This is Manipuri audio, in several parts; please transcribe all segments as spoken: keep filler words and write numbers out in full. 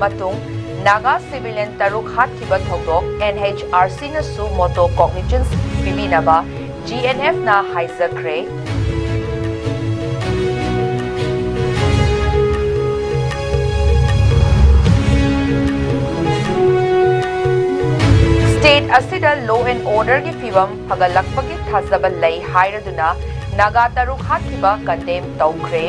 ꯃꯇꯨꯡ ꯅꯥꯒꯥ civilian ꯇꯔꯨꯛ ꯍꯥꯠꯈꯤꯕ ꯊꯧꯗꯣꯛ N H R C ꯅꯁꯨ motu cognizance ꯄꯤꯕꯤꯅꯕ G N F ꯅ ꯍꯥꯏꯖꯈ꯭ꯔꯦ꯫ State ꯑꯁꯤꯗ law and order ꯒꯤ ꯐꯤꯚꯝ ꯐꯒꯠꯂꯛꯄꯒꯤ ꯊꯥꯖꯕ ꯂꯩ ꯍꯥꯏꯔꯗꯨꯅ ꯅꯥꯒꯥ ꯇꯔꯨꯛ ꯍꯥꯠꯈꯤꯕ condemn ꯇꯧꯈ꯭ꯔꯦ꯫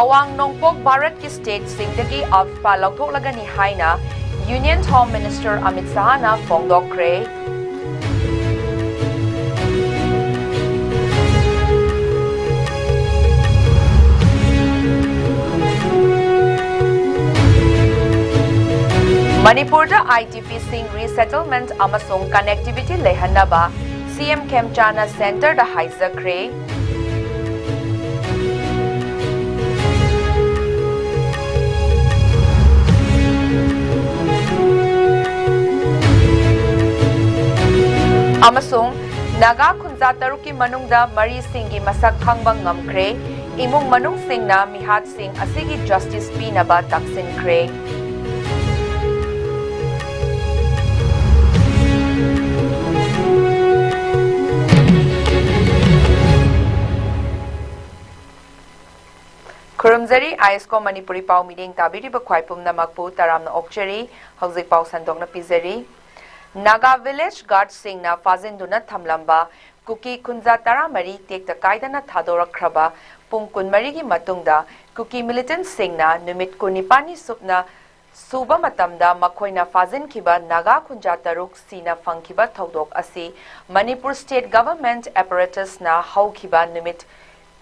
ꯑꯋꯥꯡ ꯅꯣꯡꯄꯣꯛ ꯚꯥꯔꯠꯀꯤ state ꯁꯤꯡꯗꯒꯤ ULFA ꯂꯧꯊꯣꯛꯂꯒꯅꯤ ꯍꯥꯏꯅ Union Home Minister ꯑꯃꯤꯠ ꯁꯍꯥꯅ ꯐꯣꯡꯗꯣꯛꯈ꯭ꯔꯦ꯫ ꯃꯅꯤꯄꯨꯔꯗ I D P ꯁꯤꯡ resettlement ꯑꯃꯁꯨꯡ connectivity ꯂꯩꯍꯟꯅꯕ C M ꯈꯦꯝꯆꯥꯟꯅ centre ꯗ ꯍꯥꯏꯖꯈ꯭ꯔꯦ꯫ ꯑꯃꯁꯨꯡ ꯅꯥꯒꯥ ꯈꯨꯟꯖꯥ ꯇꯔꯨꯛꯀꯤ ꯃꯅꯨꯡꯗ ꯃꯔꯤꯁꯤꯡꯒꯤ ꯃꯁꯛ ꯈꯪꯕ ꯉꯝꯈ꯭ꯔꯦ꯫ ꯏꯃꯨꯡ ꯃꯅꯨꯡꯁꯤꯡꯅ ꯃꯤꯍꯥꯠꯁꯤꯡ ꯑꯁꯤꯒꯤ justice ꯄꯤꯅꯕ ꯇꯛꯁꯤꯟꯈ꯭ꯔꯦ꯫ ꯈꯨꯔꯨꯝꯖꯔꯤ, ISCO ꯃꯅꯤꯄꯨꯔꯤ ꯄꯥꯎ ꯃꯤꯠꯌꯦꯡ ꯇꯥꯕꯤꯔꯤꯕ ꯈ꯭ꯋꯥꯏ ꯄꯨꯝꯅꯃꯛꯄꯨ ꯇꯔꯥꯝꯅ ꯑꯣꯛꯆꯔꯤ꯫ ꯍꯧꯖꯤꯛ ꯄꯥꯎ ꯁꯟꯗꯣꯛꯅ ꯄꯤꯖꯔꯤ꯫ ꯅꯥꯒꯥ village guard ꯁꯤꯡꯅ ꯐꯥꯖꯤꯟꯗꯨꯅ ꯊꯝꯂꯝꯕ ꯀꯨꯀꯤ ꯈꯨꯟꯖꯥ ꯇꯔꯥꯃꯔꯤ ꯇꯦꯛꯇ ꯀꯥꯏꯗꯅ ꯊꯥꯗꯣꯔꯛꯈ꯭ꯔꯕ ꯄꯨꯡ ꯀꯨꯟꯃꯔꯤꯒꯤ ꯃꯇꯨꯡꯗ ꯀꯨꯀꯤ militant ꯁꯤꯡꯅ ꯅꯨꯃꯤꯠ ꯀꯨꯟꯅꯤꯄꯥꯟꯅꯤ ꯁꯨꯞꯅ ꯁꯨꯕ ꯃꯇꯝꯗ ꯃꯈꯣꯏꯅ ꯐꯥꯖꯤꯟꯈꯤꯕ ꯅꯥꯒꯥ ꯈꯨꯟꯖꯥ ꯇꯔꯨꯛ ꯁꯤꯅ ꯐꯪꯈꯤꯕ ꯊꯧꯗꯣꯛ ꯑꯁꯤ ꯃꯅꯤꯄꯨꯔ state government apparatus ꯅ ꯍꯧꯈꯤꯕ ꯅꯨꯃꯤꯠ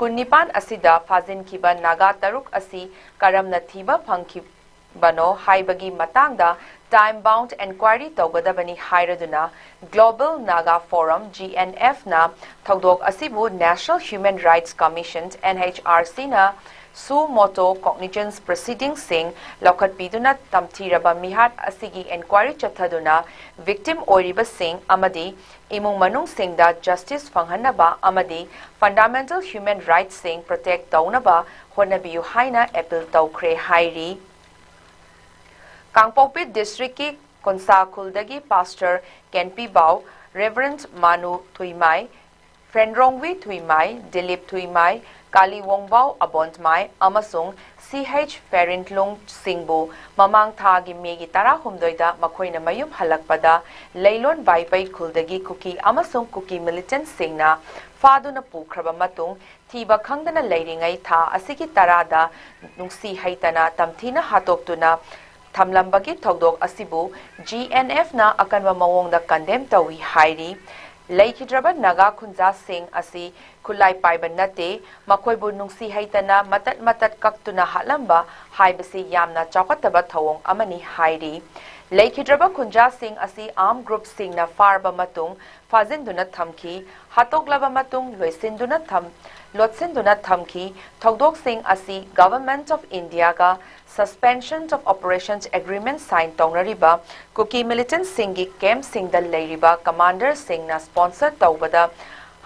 ꯀꯨꯟꯅꯤꯄꯥꯟ ꯑꯁꯤꯗ ꯐꯥꯖꯤꯟꯈꯤꯕ ꯅꯥꯒꯥ ꯇꯔꯨꯛ ꯑꯁꯤ ꯀꯔꯝꯅ ꯊꯤꯕ ꯐꯪꯈꯤꯕꯅꯣ ꯍꯥꯏꯕꯒꯤ ꯃꯇꯥꯡꯗ time bound enquiry ꯇꯧꯒꯗꯕꯅꯤ ꯍꯥꯏꯔꯗꯨꯅ Global Naga Forum, G N F ꯅ ꯊꯧꯗꯣꯛ ꯑꯁꯤꯕꯨ National Human Rights Commission, N H R C ꯅ suo motu cognizance proceedings ꯁꯤꯡ ꯂꯧꯈꯠꯄꯤꯗꯨꯅ ꯇꯝꯊꯤꯔꯕ ꯃꯤꯍꯥꯠ ꯑꯁꯤꯒꯤ inquiry ꯆꯠꯊꯗꯨꯅ victim ꯑꯣꯏꯔꯤꯕꯁꯤꯡ ꯑꯃꯗꯤ ꯏꯃꯨꯡ ꯃꯅꯨꯡꯁꯤꯡꯗ justice ꯐꯪꯍꯟꯅꯕ ꯑꯃꯗꯤ fundamental human rights ꯁꯤꯡ protect ꯇꯧꯅꯕ ꯍꯣꯠꯅꯕꯤꯌꯨ ꯍꯥꯏꯅ appeal ꯇꯧꯈ꯭ꯔꯦ ꯍꯥꯏꯔꯤ꯫ ꯀꯥꯡꯄꯣꯛꯄꯤ district ꯀꯤ ꯀꯣꯟꯁꯥ ꯈꯨꯜꯗꯒꯤ pastor ꯀꯦꯟꯄꯤꯕꯥꯎ, Reverend ꯃꯥꯅꯨ ꯊꯨꯏꯃꯥꯏ, ꯐ꯭ꯔꯦꯟꯔꯣꯡꯋꯤ ꯊꯨꯏꯃꯥꯏ, ꯗꯤꯂꯤꯞ ꯊꯨꯏꯃꯥꯏ, ꯀꯥꯂꯤꯋꯣꯡꯕꯥꯎ ꯑꯕꯣꯟꯠꯃꯥꯏ ꯑꯃꯁꯨꯡ ꯁꯤ ꯑꯩꯆ ꯐꯦꯔꯤꯟꯂꯨꯡ ꯁꯤꯡꯕꯨ ꯃꯃꯥꯡ ꯊꯥꯒꯤ ꯃꯦꯒꯤ ꯇꯔꯥꯍꯨꯝꯗꯣꯏꯗ ꯃꯈꯣꯏꯅ ꯃꯌꯨꯝ ꯍꯜꯂꯛꯄꯗ ꯂꯩꯂꯣꯟ ꯕꯥꯏꯄꯩ ꯈꯨꯜꯗꯒꯤ ꯀꯨꯀꯤ ꯑꯃꯁꯨꯡ ꯀꯨꯀꯤ militant ꯁꯤꯡꯅ ꯐꯥꯗꯨꯅ ꯄꯨꯈ꯭ꯔꯕ ꯃꯇꯨꯡ, ꯊꯤꯕ ꯈꯪꯗꯅ ꯂꯩꯔꯤꯉꯩ ꯊꯥ ꯑꯁꯤꯒꯤ ꯇꯔꯥꯗ ꯅꯨꯡꯁꯤ ꯍꯩꯇꯅ ꯇꯝꯊꯤꯅ ꯍꯥꯠꯇꯣꯛꯇꯨꯅ ꯊꯝꯂꯝꯕꯒꯤ ꯊꯧꯗꯣꯛ ꯑꯁꯤꯕꯨ ꯖꯤ ꯑꯦꯟ ꯑꯦꯐꯅ ꯑꯀꯟꯕ ꯃꯑꯣꯡꯗ condemn ꯇꯧꯏ ꯍꯥꯏꯔꯤ꯫ ꯂꯩꯈꯤꯗ꯭ꯔꯕ ꯅꯥꯒꯥ ꯈꯨꯟꯖꯥꯁꯤꯡ ꯑꯁꯤ ꯈꯨꯠꯂꯥꯏ ꯄꯥꯏꯕ ꯅꯠꯇꯦ, ꯃꯈꯣꯏꯕꯨ ꯅꯨꯡꯁꯤ ꯍꯩꯇꯅ ꯃꯇꯠ ꯃꯇꯠ ꯀꯛꯇꯨꯅ ꯍꯥꯠꯂꯝꯕ ꯍꯥꯏꯕꯁꯤ ꯌꯥꯝꯅ ꯆꯥꯎꯈꯠꯇꯕ ꯊꯧꯑꯣꯡ ꯑꯃꯅꯤ ꯍꯥꯏꯔꯤ꯫ ꯂꯩꯈꯤꯗ꯭ꯔꯕ ꯈꯨꯟꯖꯥꯁꯤꯡ ꯑꯁꯤ armed group ꯁꯤꯡꯅ ꯐꯥꯔꯕ ꯃꯇꯨꯡ ꯐꯥꯖꯤꯟꯗꯨꯅ ꯊꯝꯈꯤ, ꯍꯥꯠꯇꯣꯛꯂꯕ ꯃꯇꯨꯡ ꯂꯣꯏꯁꯤꯟꯗꯨꯅ ꯊꯝ-, ꯂꯣꯠꯁꯤꯟꯗꯨꯅ ꯊꯝꯈꯤ꯫ ꯊꯧꯗꯣꯛꯁꯤꯡ ꯑꯁꯤ Government of India ꯒ Suspension of Operations Agreement sign ꯇꯧꯅꯔꯤꯕ ꯀꯨꯀꯤ militant ꯁꯤꯡꯒꯤ camp ꯁꯤꯡꯗ ꯂꯩꯔꯤꯕ commander ꯁꯤꯡꯅ sponsor ꯇꯧꯕꯗ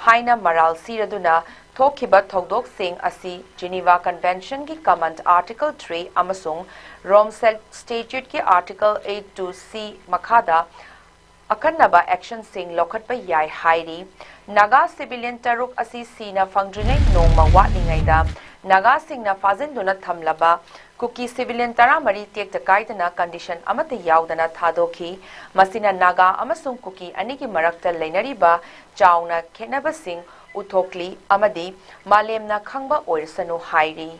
ꯍꯥꯏꯅ ꯃꯔꯥꯜ ꯁꯤꯔꯗꯨꯅ ꯊꯣꯛꯈꯤꯕ ꯊꯧꯗꯣꯛꯁꯤꯡ ꯑꯁꯤ Geneva Convention ꯒꯤ common article three ꯑꯃꯁꯨꯡ Rome Statute ꯀꯤ article eight two C ꯃꯈꯥꯗ ꯑꯈꯟꯅꯕ action ꯁꯤꯡ ꯂꯧꯈꯠꯄ ꯌꯥꯏ ꯍꯥꯏꯔꯤ꯫ ꯅꯥꯒꯥ civilian ꯇꯔꯨꯛ ꯑꯁꯤ ꯁꯤꯅ ꯐꯪꯗ꯭ꯔꯤꯉꯩ ꯅꯣꯡꯃ ꯋꯥꯠꯂꯤꯉꯩꯗ ꯅꯥꯒꯥꯁꯤꯡꯅ ꯐꯥꯖꯤꯟꯗꯨꯅ ꯊꯝꯂꯕ ꯀꯨꯀꯤ civilian ꯇꯔꯥꯃꯔꯤ ꯇꯦꯛꯇ ꯀꯥꯏꯗꯅ condition ꯑꯃꯠꯇ ꯌꯥꯎꯗꯅ ꯊꯥꯗꯣꯛꯈꯤ꯫ ꯃꯁꯤꯅ ꯅꯥꯒꯥ ꯑꯃꯁꯨꯡ ꯀꯨꯀꯤ ꯑꯅꯤꯒꯤ ꯃꯔꯛꯇ ꯂꯩꯅꯔꯤꯕ ꯆꯥꯎꯅ ꯈꯦꯠꯅꯕꯁꯤꯡ ꯎꯠꯊꯣꯛꯂꯤ ꯑꯃꯗꯤ ꯃꯥꯂꯦꯝꯅ ꯈꯪꯕ ꯑꯣꯏꯔꯁꯅꯨ ꯍꯥꯏꯔꯤ꯫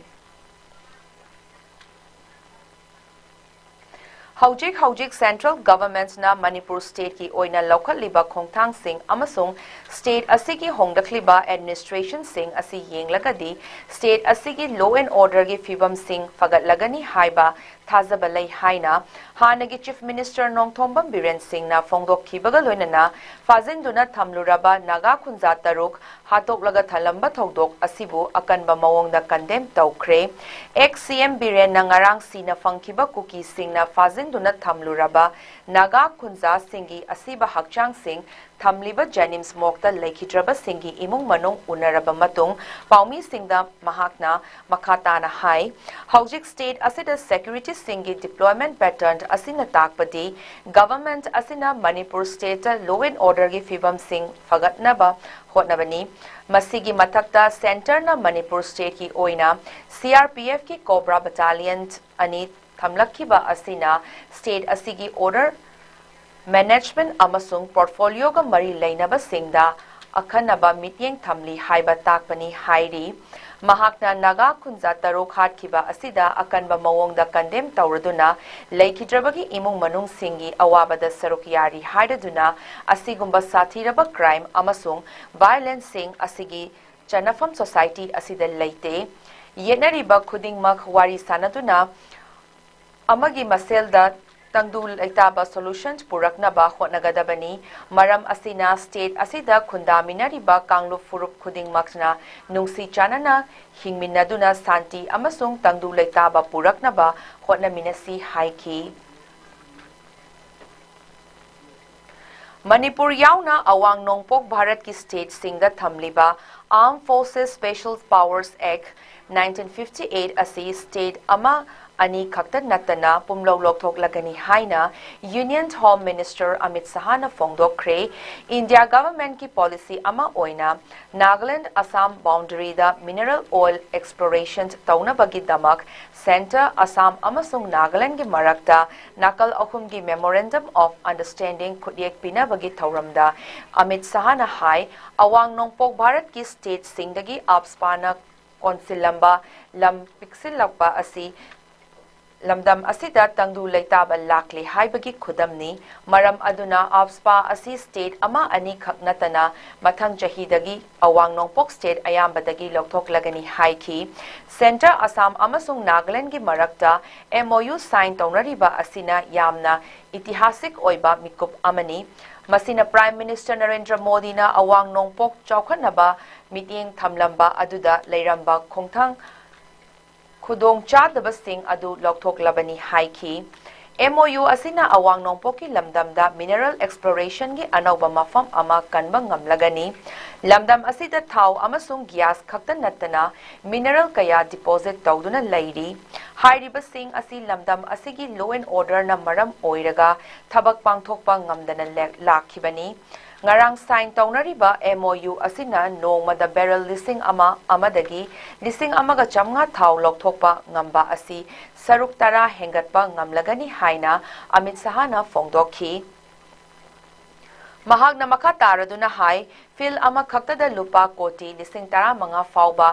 ꯍꯧꯖꯤꯛ ꯍꯧꯖꯤꯛ central government ꯅ ꯃꯅꯤꯄꯨꯔ state ꯀꯤ ꯑꯣꯏꯅ ꯂꯧꯈꯠꯂꯤꯕ ꯈꯣꯡꯊꯥꯡꯁꯤꯡ ꯑꯃꯁꯨꯡ state ꯑꯁꯤꯒꯤ ꯍꯣꯡꯂꯛꯂꯤꯕ administration ꯁꯤꯡ ꯑꯁꯤ ꯌꯦꯡꯂꯒꯗꯤ state ꯑꯁꯤꯒꯤ law and order ꯒꯤ ꯐꯤꯕꯝꯁꯤꯡ ꯐꯒꯠꯂꯒꯅꯤ ꯍꯥꯏꯕ ꯊꯥꯖꯕ ꯂꯩ ꯍꯥꯏꯅ ꯍꯥꯟꯅꯒꯤ Chief Minister ꯅꯣꯡꯊꯣꯝꯕꯝ ꯕꯤꯔꯦꯟ ꯁꯤꯡꯅ ꯐꯣꯡꯗꯣꯛꯈꯤꯕꯒ ꯂꯣꯏꯅꯅ ꯐꯥꯖꯤꯟꯗꯨꯅ ꯊꯝꯂꯨꯔꯕ ꯅꯥꯒꯥ ꯈꯨꯟꯖꯥ ꯇꯔꯨꯛ ꯍꯥꯠꯇꯣꯛꯂꯒ ꯊꯜꯂꯝꯕ ꯊꯧꯗꯣꯛ ꯑꯁꯤꯕꯨ ꯑꯀꯟꯕ ꯃꯑꯣꯡꯗ condemn ꯇꯧꯈ꯭ꯔꯦ꯫ Ex C M ꯕꯤꯔꯦꯟꯅ ꯉꯔꯥꯡ ꯁꯤꯅ ꯐꯪꯈꯤꯕ ꯀꯨꯀꯤꯁꯤꯡꯅ ꯐꯥꯖꯤꯟꯗꯨꯅ ꯊꯝꯂꯨꯔꯕ ꯅꯥꯒꯥ ꯈꯨꯟꯖꯥꯁꯤꯡꯒꯤ ꯑꯁꯤꯕ ꯍꯛꯆꯥꯡꯁꯤꯡ ꯊꯝꯂꯤꯕ JNIMS morgue ꯇ ꯂꯩꯈꯤꯗ꯭ꯔꯕꯁꯤꯡꯒꯤ ꯏꯃꯨꯡ ꯃꯅꯨꯡ ꯎꯅꯔꯕ ꯃꯇꯨꯡ ꯄꯥꯎꯃꯤꯁꯤꯡꯗ ꯃꯍꯥꯛꯅ ꯃꯈꯥ ꯇꯥꯅ ꯍꯥꯏ, ꯍꯧꯖꯤꯛ state ꯑꯁꯤꯗ security ꯁꯤꯡꯒꯤ deployment pattern ꯑꯁꯤꯅ ꯇꯥꯛꯄꯗꯤ government ꯑꯁꯤꯅ ꯃꯅꯤꯄꯨꯔ state ꯇ law and order ꯒꯤ ꯐꯤꯕꯝꯁꯤꯡ ꯐꯒꯠꯅꯕ ꯍꯣꯠꯅꯕꯅꯤ꯫ ꯃꯁꯤꯒꯤ ꯃꯊꯛꯇ centre ꯅ ꯃꯅꯤꯄꯨꯔ state ꯀꯤ ꯑꯣꯏꯅ C R P F ꯀꯤ COBRA battalion ꯑꯅꯤ ꯊꯝꯂꯛꯈꯤꯕ ꯑꯁꯤꯅ state ꯑꯁꯤꯒꯤ order management ꯑꯃꯁꯨꯡ portfolio ꯒ ꯃꯔꯤ ꯂꯩꯅꯕꯁꯤꯡꯗ ꯑꯈꯟꯅꯕ ꯃꯤꯠꯌꯦꯡ ꯊꯝꯂꯤ ꯍꯥꯏꯕ ꯇꯥꯛꯄꯅꯤ ꯍꯥꯏꯔꯤ꯫ ꯃꯍꯥꯛꯅ ꯅꯥꯒꯥ ꯈꯨꯟꯖꯥ ꯇꯔꯨꯛ ꯍꯥꯠꯈꯤꯕ ꯑꯁꯤꯗ ꯑꯀꯟꯕ ꯃꯑꯣꯡꯗ condemn ꯇꯧꯔꯗꯨꯅ ꯂꯩꯈꯤꯗ꯭ꯔꯕꯒꯤ ꯏꯃꯨꯡ ꯃꯅꯨꯡꯁꯤꯡꯒꯤ ꯑꯋꯥꯕꯗ ꯁꯔꯨꯛ ꯌꯥꯔꯤ ꯍꯥꯏꯔꯗꯨꯅ ꯑꯁꯤꯒꯨꯝꯕ ꯁꯥꯊꯤꯔꯕ crime ꯑꯃꯁꯨꯡ violence ꯁꯤꯡ ꯑꯁꯤꯒꯤ ꯆꯠꯅꯐꯝ society ꯑꯁꯤꯗ ꯂꯩꯇꯦ꯫ ꯌꯦꯠꯅꯔꯤꯕ ꯈꯨꯗꯤꯡꯃꯛ ꯋꯥꯔꯤ ꯁꯥꯅꯗꯨꯅ ꯑꯃꯒꯤ ꯃꯁꯦꯜꯗ ꯇꯪꯗꯨ ꯂꯩꯇꯥꯕ solution ꯄꯨꯔꯛꯅꯕ ꯍꯣꯠꯅꯒꯗꯕꯅꯤ꯫ ꯃꯔꯝ ꯑꯁꯤꯅ state ꯑꯁꯤꯗ ꯈꯨꯟꯗꯥꯃꯤꯟꯅꯔꯤꯕ ꯀꯥꯡꯂꯨꯞ ꯐꯨꯔꯨꯞ ꯈꯨꯗꯤꯡꯃꯛꯅ ꯅꯨꯡꯁꯤ ꯆꯥꯟꯅꯅ ꯍꯤꯡꯃꯤꯟꯅꯗꯨꯅ ꯁꯥꯟꯇꯤ ꯑꯃꯁꯨꯡ ꯇꯪꯗꯨ ꯂꯩꯇꯥꯕ ꯄꯨꯔꯛꯅꯕ ꯍꯣꯠꯅꯃꯤꯟꯅꯁꯤ ꯍꯥꯏꯈꯤ꯫ ꯃꯅꯤꯄꯨꯔ ꯌꯥꯎꯅ ꯑꯋꯥꯡ ꯅꯣꯡꯄꯣꯛ ꯚꯥꯔꯠꯀꯤ state ꯁꯤꯡꯗ ꯊꯝꯂꯤꯕ Armed Forces Special Powers Act nineteen fifty eight ꯑꯁꯤ state ꯑꯃ ꯑꯅꯤ ꯈꯛꯇ ꯅꯠꯇꯅ ꯄꯨꯝꯂꯧ ꯂꯧꯊꯣꯛꯂꯒꯅꯤ ꯍꯥꯏꯅ Union Home Minister Amit ꯁꯍꯥꯅ ꯐꯣꯡꯗꯣꯛꯈ꯭ꯔꯦ꯫ India government ꯀꯤ policy ꯑꯃ ꯑꯣꯏꯅ ꯅꯥꯒꯥꯂꯦꯟꯗ ꯑꯁꯥꯝ boundary ꯗ mineral oil exploration ꯇꯧꯅꯕꯒꯤꯗꯃꯛ centre, ꯑꯁꯥꯝ ꯑꯃꯁꯨꯡ ꯅꯥꯒꯥꯂꯦꯟꯗꯒꯤ ꯃꯔꯛꯇ ꯅꯥꯀꯜ ꯑꯍꯨꯝꯒꯤ memorandum of understanding ꯈꯨꯠꯌꯦꯛ ꯄꯤꯅꯕꯒꯤ ꯊꯧꯔꯝꯗ ꯑꯃꯤꯠ ꯁꯍꯥꯅ ꯍꯥꯏ, ꯑꯋꯥꯡ ꯅꯣꯡꯄꯣꯛ ꯚꯥꯔꯠꯀꯤ state ꯁꯤꯡꯗꯒꯤ AFSPA ꯅ ꯀꯣꯟꯁꯤꯜꯂꯝꯕ ꯂꯝ ꯄꯤꯛꯁꯤꯜꯂꯛꯄ ꯑꯁꯤ ꯂꯝꯗꯝ ꯑꯁꯤꯗ ꯇꯪꯗꯨ ꯂꯩꯇꯥꯕ ꯂꯥꯛꯂꯤ ꯍꯥꯏꯕꯒꯤ ꯈꯨꯗꯝꯅꯤ꯫ ꯃꯔꯝ ꯑꯗꯨꯅ AFSPA ꯑꯁꯤ state ꯑꯃ ꯑꯅꯤꯈꯛ ꯅꯠꯇꯅ ꯃꯊꯪ ꯆꯍꯤꯗꯒꯤ ꯑꯋꯥꯡ ꯅꯣꯡꯄꯣꯛ state ꯑꯌꯥꯝꯕꯗꯒꯤ ꯂꯧꯊꯣꯛꯂꯒꯅꯤ ꯍꯥꯏꯈꯤ꯫ Centre ꯑꯁꯥꯝ ꯑꯃꯁꯨꯡ ꯅꯥꯒꯥꯂꯦꯟꯗꯒꯤ ꯃꯔꯛꯇ MOU sign ꯇꯧꯅꯔꯤꯕ ꯑꯁꯤꯅ ꯌꯥꯝꯅ ꯏꯇꯤꯍꯥꯁꯤꯛ ꯑꯣꯏꯕ ꯃꯤꯀꯨꯞ ꯑꯃꯅꯤ꯫ ꯃꯁꯤꯅ Prime Minister ꯅꯔꯦꯟꯗ꯭ꯔ ꯃꯣꯗꯤꯅ ꯑꯋꯥꯡ ꯅꯣꯡꯄꯣꯛ ꯆꯥꯎꯈꯠꯅꯕ ꯃꯤꯠꯌꯦꯡ ꯊꯝꯂꯝꯕ ꯑꯗꯨꯗ ꯂꯩꯔꯝꯕ ꯈꯣꯡꯊꯥꯡ ꯈꯨꯗꯣꯡꯆꯥꯗꯕꯁꯤꯡ ꯑꯗꯨ ꯂꯧꯊꯣꯛꯂꯕꯅꯤ ꯍꯥꯏꯈꯤ꯫ MOU ꯑꯁꯤꯅ ꯑꯋꯥꯡ ꯅꯣꯡꯄꯣꯛꯀꯤ ꯂꯝꯗꯝꯗ mineral explorationꯒꯤ ꯑꯅꯧꯕ ꯃꯐꯝ ꯑꯃ ꯀꯟꯕ ꯉꯝꯂꯒꯅꯤ꯫ ꯂꯝꯗꯝ ꯑꯁꯤꯗ ꯊꯥꯎ ꯑꯃꯁꯨꯡ gas ꯈꯛꯇ ꯅꯠꯇꯅ mineral ꯀꯌꯥ deposit ꯇꯧꯗꯨꯅ ꯂꯩꯔꯤ꯫ ꯍꯥꯏꯔꯤꯕꯁꯤꯡ ꯑꯁꯤ ꯂꯝꯗꯝ ꯑꯁꯤꯒꯤ law and orderꯅ ꯃꯔꯝ ꯑꯣꯏꯔꯒ ꯊꯕꯛ ꯄꯥꯡꯊꯣꯛꯄ ꯉꯝꯗꯅ ꯂꯦ-, ꯂꯥꯛꯈꯤꯕꯅꯤ꯫ ꯉꯔꯥꯡ sign ꯇꯧꯅꯔꯤꯕ MOU ꯑꯁꯤꯅ ꯅꯣꯡꯃꯗ barrel ꯂꯤꯁꯤꯡ ꯑꯃ ꯑꯃꯗꯒꯤ ꯂꯤꯁꯤꯡ ꯑꯃꯒ ꯆꯥꯃꯉꯥ ꯊꯥꯎ ꯂꯧꯊꯣꯛꯄ ꯉꯝꯕ ꯑꯁꯤ ꯁꯔꯨꯛ ꯇꯔꯥ ꯍꯦꯟꯒꯠꯄ ꯉꯝꯂꯒꯅꯤ ꯍꯥꯏꯅ ꯑꯃꯤꯠ ꯁꯍꯥꯅ ꯐꯣꯡꯗꯣꯛꯈꯤ꯫ ꯃꯍꯥꯛꯅ ꯃꯈꯥ ꯇꯥꯔꯗꯨꯅ ꯍꯥꯏ, field ꯑꯃꯈꯛꯇꯗ ꯂꯨꯄꯥ ꯀꯣꯇꯤ ꯂꯤꯁꯤꯡ ꯇꯔꯥꯃꯉꯥ ꯐꯥꯎꯕ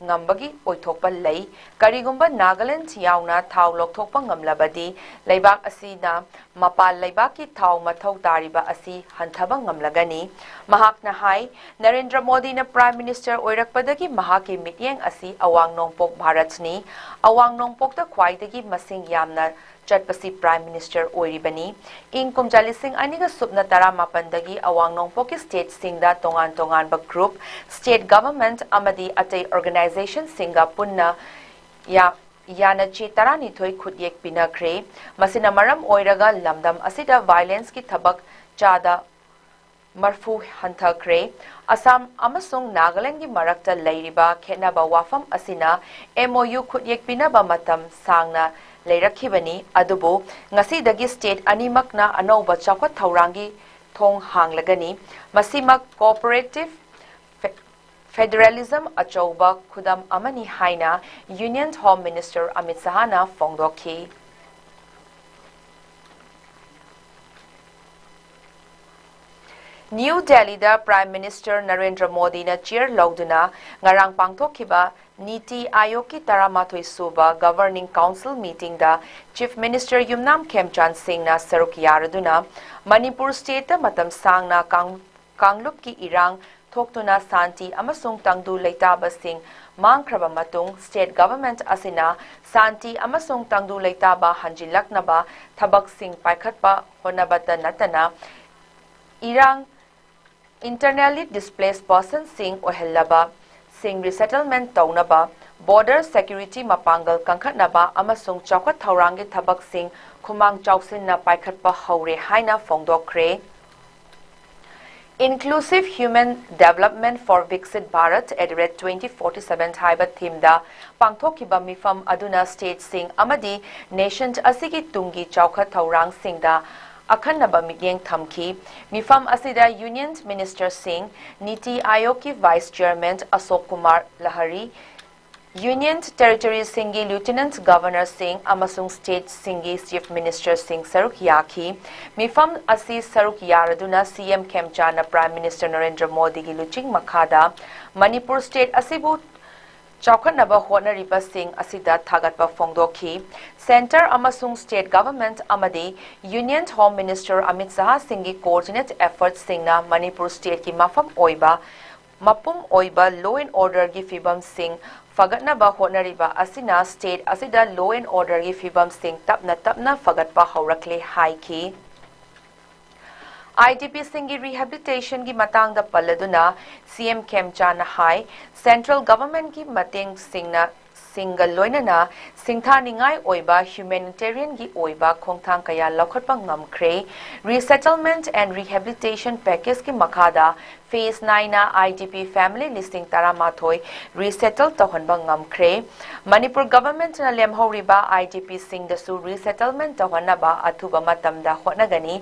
ꯉꯝꯕꯒꯤ ꯑꯣꯏꯊꯣꯛꯄ ꯂꯩ꯫ ꯀꯔꯤꯒꯨꯝꯕ ꯅꯥꯒꯥꯂꯦꯟꯗ ꯌꯥꯎꯅ ꯊꯥꯎ ꯂꯧꯊꯣꯛꯄ ꯉꯝꯂꯕꯗꯤ, ꯂꯩꯕꯥꯛ ꯑꯁꯤꯅ ꯃꯄꯥꯟ ꯂꯩꯕꯥꯛꯀꯤ ꯊꯥꯎ ꯃꯊꯧ ꯇꯥꯔꯤꯕ ꯑꯁꯤ ꯍꯟꯊꯕ ꯉꯝꯂꯒꯅꯤ꯫ ꯃꯍꯥꯛꯅ ꯍꯥꯏ, ꯅꯔꯦꯟꯗ꯭ꯔ ꯃꯣꯗꯤꯅ Prime Minister ꯑꯣꯏꯔꯛꯄꯗꯒꯤ ꯃꯍꯥꯛꯀꯤ ꯃꯤꯠꯌꯦꯡ ꯑꯁꯤ ꯑꯋꯥꯡ ꯅꯣꯡꯄꯣꯛ ꯚꯥꯔꯠꯅꯤ꯫ ꯑꯋꯥꯡ ꯅꯣꯡꯄꯣꯛꯇ ꯈ꯭ꯋꯥꯏꯗꯒꯤ ꯃꯁꯤꯡ ꯌꯥꯝꯅ ꯆꯠꯄꯁꯤ Prime Minister ꯑꯣꯏꯔꯤꯕꯅꯤ꯫ ꯏꯪ ꯀꯨꯝꯖꯥ ꯂꯤꯁꯤꯡ ꯑꯅꯤꯒ ꯁꯨꯞꯅ ꯇꯔꯥꯃꯥꯄꯟꯗꯒꯤ ꯑꯋꯥꯡ ꯅꯣꯡꯄꯣꯛꯀꯤ stateꯁꯤꯡꯗ ꯇꯣꯉꯥꯟ ꯇꯣꯉꯥꯟꯕ group, state government ꯑꯃꯗꯤ ꯑꯇꯩ organizationꯁꯤꯡꯒ ꯄꯨꯟꯅ ꯌꯥ-, ꯌꯥꯅꯆꯦ ꯇꯔꯥꯅꯤꯊꯣꯏ ꯈꯨꯠꯌꯦꯛ ꯄꯤꯅꯈ꯭ꯔꯦ꯫ ꯃꯁꯤꯅ ꯃꯔꯝ ꯑꯣꯏꯔꯒ ꯂꯝꯗꯝ ꯑꯁꯤꯗ violenceꯀꯤ ꯊꯕꯛ ꯆꯥꯗ ꯃꯔꯐꯨ ꯍꯟꯊꯈ꯭ꯔꯦ꯫ ꯑꯁꯥꯝ ꯑꯃꯁꯨꯡ ꯅꯥꯒꯥꯂꯦꯟꯗꯒꯤ ꯃꯔꯛꯇ ꯂꯩꯔꯤꯕ ꯈꯦꯠꯅꯕ ꯋꯥꯐꯝ ꯑꯁꯤꯅ MOU ꯈꯨꯠꯌꯦꯛ ꯄꯤꯅꯕ ꯃꯇꯝ ꯁꯥꯡꯅ ꯂꯩꯔꯛꯈꯤꯕꯅꯤ, ꯑꯗꯨꯕꯨ ꯉꯁꯤꯗꯒꯤ state ꯑꯅꯤꯃꯛꯅ ꯑꯅꯧꯕ ꯆꯥꯎꯈꯠ ꯊꯧꯔꯥꯡꯒꯤ ꯊꯣꯡ ꯍꯥꯡꯂꯒꯅꯤ꯫ ꯃꯁꯤꯃꯛ cooperative fe-, federalism ꯑꯆꯧꯕ ꯈꯨꯗꯝ ꯑꯃꯅꯤ ꯍꯥꯏꯅ Union Home Minister ꯑꯃꯤꯠ ꯁꯍꯥꯅ ꯐꯣꯡꯗꯣꯛꯈꯤ꯫ ꯅ꯭ꯌꯨ ꯗꯦꯜꯂꯤꯗ Prime Minister ꯅꯔꯦꯟꯗ꯭ꯔ ꯃꯣꯗꯤꯅ chair ꯂꯧꯗꯨꯅ ꯉꯔꯥꯡ ꯄꯥꯡꯊꯣꯛꯈꯤꯕ ꯅꯤꯇꯤ ꯑꯥꯌꯣꯒꯀꯤ ꯇꯔꯥꯃꯥꯊꯣꯏ ꯁꯨꯕ Governing Council meetingꯗ Chief Minister ꯌꯨꯝꯅꯥꯝ ꯈꯦꯝꯆꯥꯟ ꯁꯤꯡꯅ ꯁꯔꯨꯛ ꯌꯥꯔꯗꯨꯅ ꯃꯅꯤꯄꯨꯔ stateꯇ ꯃꯇꯝ ꯁꯥꯡꯅ ꯀꯥꯡ-, ꯀꯥꯡꯂꯨꯞꯀꯤ ꯏꯔꯥꯡ ꯊꯣꯛꯇꯨꯅ ꯁꯥꯟꯇꯤ ꯑꯃꯁꯨꯡ ꯇꯪꯗꯨ ꯂꯩꯇꯥꯕꯁꯤꯡ ꯃꯥꯡꯈ꯭ꯔꯕ ꯃꯇꯨꯡ state government ꯑꯁꯤꯅ ꯁꯥꯟꯇꯤ ꯑꯃꯁꯨꯡ ꯇꯪꯗꯨ ꯂꯩꯇꯥꯕ ꯍꯟꯖꯤꯜꯂꯛꯅꯕ ꯊꯕꯛꯁꯤꯡ ꯄꯥꯏꯈꯠꯄ ꯍꯣꯠꯅꯕꯇ ꯅꯠꯇꯅ ꯏꯔꯥꯡ internally displaced personꯁꯤꯡ ꯑꯣꯏꯍꯜꯂꯕ ꯁꯤꯡ resettlement ꯇꯧꯅꯕ, border security ꯃꯄꯥꯡꯒꯜ ꯀꯟꯈꯠꯅꯕ ꯑꯃꯁꯨꯡ ꯆꯥꯎꯈꯠ ꯊꯧꯔꯥꯡꯒꯤ ꯊꯕꯛꯁꯤꯡ ꯈꯨꯃꯥꯡ ꯆꯥꯎꯁꯤꯟꯅ ꯄꯥꯏꯈꯠꯄ ꯍꯧꯔꯦ ꯍꯥꯏꯅ ꯐꯣꯡꯗꯣꯛꯈ꯭ꯔꯦ꯫ Inclusive Human Development for Viksit Bharat at the rate twenty forty-seven ꯍꯥꯏꯕ themeꯗ ꯄꯥꯡꯊꯣꯛꯈꯤꯕ ꯃꯤꯐꯝ ꯑꯗꯨꯅ stateꯁꯤꯡ ꯑꯃꯗꯤ nation ꯑꯁꯤꯒꯤ ꯇꯨꯡꯒꯤ ꯆꯥꯎꯈꯠ ꯊꯧꯔꯥꯡꯁꯤꯡꯗ ꯑꯈꯟꯅꯕ ꯃꯤꯠꯌꯦꯡ ꯊꯝꯈꯤ꯫ ꯃꯤꯐꯝ ꯑꯁꯤꯗ Union Ministerꯁꯤꯡ, ꯅꯤꯇꯤ ꯑꯥꯌꯣꯒꯀꯤ Vice Chairman ꯑꯁꯣꯛ ꯀꯨꯃꯥꯔ ꯂꯍꯔꯤ, Union Territoriesꯁꯤꯡꯒꯤ Lieutenant Governorꯁꯤꯡ ꯑꯃꯁꯨꯡ stateꯁꯤꯡꯒꯤ Chief Ministerꯁꯤꯡ ꯁꯔꯨꯛ ꯌꯥꯈꯤ꯫ ꯃꯤꯐꯝ ꯑꯁꯤ ꯁꯔꯨꯛ ꯌꯥꯔꯗꯨꯅ ꯁꯤ ꯑꯦꯝ ꯈꯦꯝꯆꯥꯟꯅ Prime Minister ꯅꯔꯦꯟꯗ꯭ꯔ ꯃꯣꯗꯤꯒꯤ ꯂꯨꯆꯤꯡ ꯃꯈꯥꯗ ꯃꯅꯤꯄꯨꯔ state ꯑꯁꯤꯕꯨ ꯆꯥꯎꯈꯠꯅꯕ ꯍꯣꯠꯅꯔꯤꯕꯁꯤꯡ ꯑꯁꯤꯗ ꯊꯥꯒꯠꯄ ꯐꯣꯡꯗꯣꯛꯈꯤ꯫ Centre ꯑꯃꯁꯨꯡ state government ꯑꯃꯗꯤ Union Home Minister Amit ꯁꯍꯥꯁꯤꯡꯒꯤ coordinate effortꯁꯤꯡꯅ Manipur stateꯀꯤ ꯃꯐꯝ ꯑꯣꯏꯕ, ꯃꯄꯨꯝ ꯑꯣꯏꯕ law and orderꯒꯤ ꯐꯤꯕꯝꯁꯤꯡ ꯐꯒꯠꯅꯕ ꯍꯣꯠꯅꯔꯤꯕ ꯑꯁꯤꯅ state ꯑꯁꯤꯗ law and orderꯒꯤ ꯐꯤꯕꯝꯁꯤꯡ ꯇꯞꯅ ꯇꯞꯅ ꯐꯒꯠꯄ ꯍꯧꯔꯛꯂꯦ ꯍꯥꯏꯈꯤ꯫ IDPꯁꯤꯡꯒꯤ rehabilitationꯒꯤ ꯃꯇꯥꯡꯗ ꯄꯜꯂꯗꯨꯅ ꯁꯤ ꯑꯦꯝ ꯈꯦꯝꯆꯥꯟꯅ ꯍꯥꯏ, central governmentꯀꯤ ꯃꯇꯦꯡꯁꯤꯡꯅ, ꯁꯤꯡꯒ ꯂꯣꯏꯅꯅ ꯁꯤꯡꯊꯥꯅꯤꯡꯉꯥꯏ ꯑꯣꯏꯕ humanitarianꯒꯤ ꯑꯣꯏꯕ ꯈꯣꯡꯊꯥꯡ ꯀꯌꯥ ꯂꯧꯈꯠꯄ ꯉꯝꯈ꯭ꯔꯦ꯫ Resettlement and rehabilitation packageꯀꯤ ꯃꯈꯥꯗ phase ꯅꯥꯏꯅ IDP family ꯂꯤꯁꯤꯡ ꯇꯔꯥꯃꯥꯊꯣꯏ resettle ꯇꯧꯍꯟꯕ ꯉꯝꯈ꯭ꯔꯦ꯫ ꯃꯅꯤꯄꯨꯔ governmentꯅ ꯂꯦꯝꯍꯧꯔꯤꯕ IDPꯁꯤꯡꯗꯁꯨ resettlement ꯇꯧꯍꯟꯅꯕ ꯑꯊꯨꯕ ꯃꯇꯝꯗ ꯍꯣꯠꯅꯒꯅꯤ꯫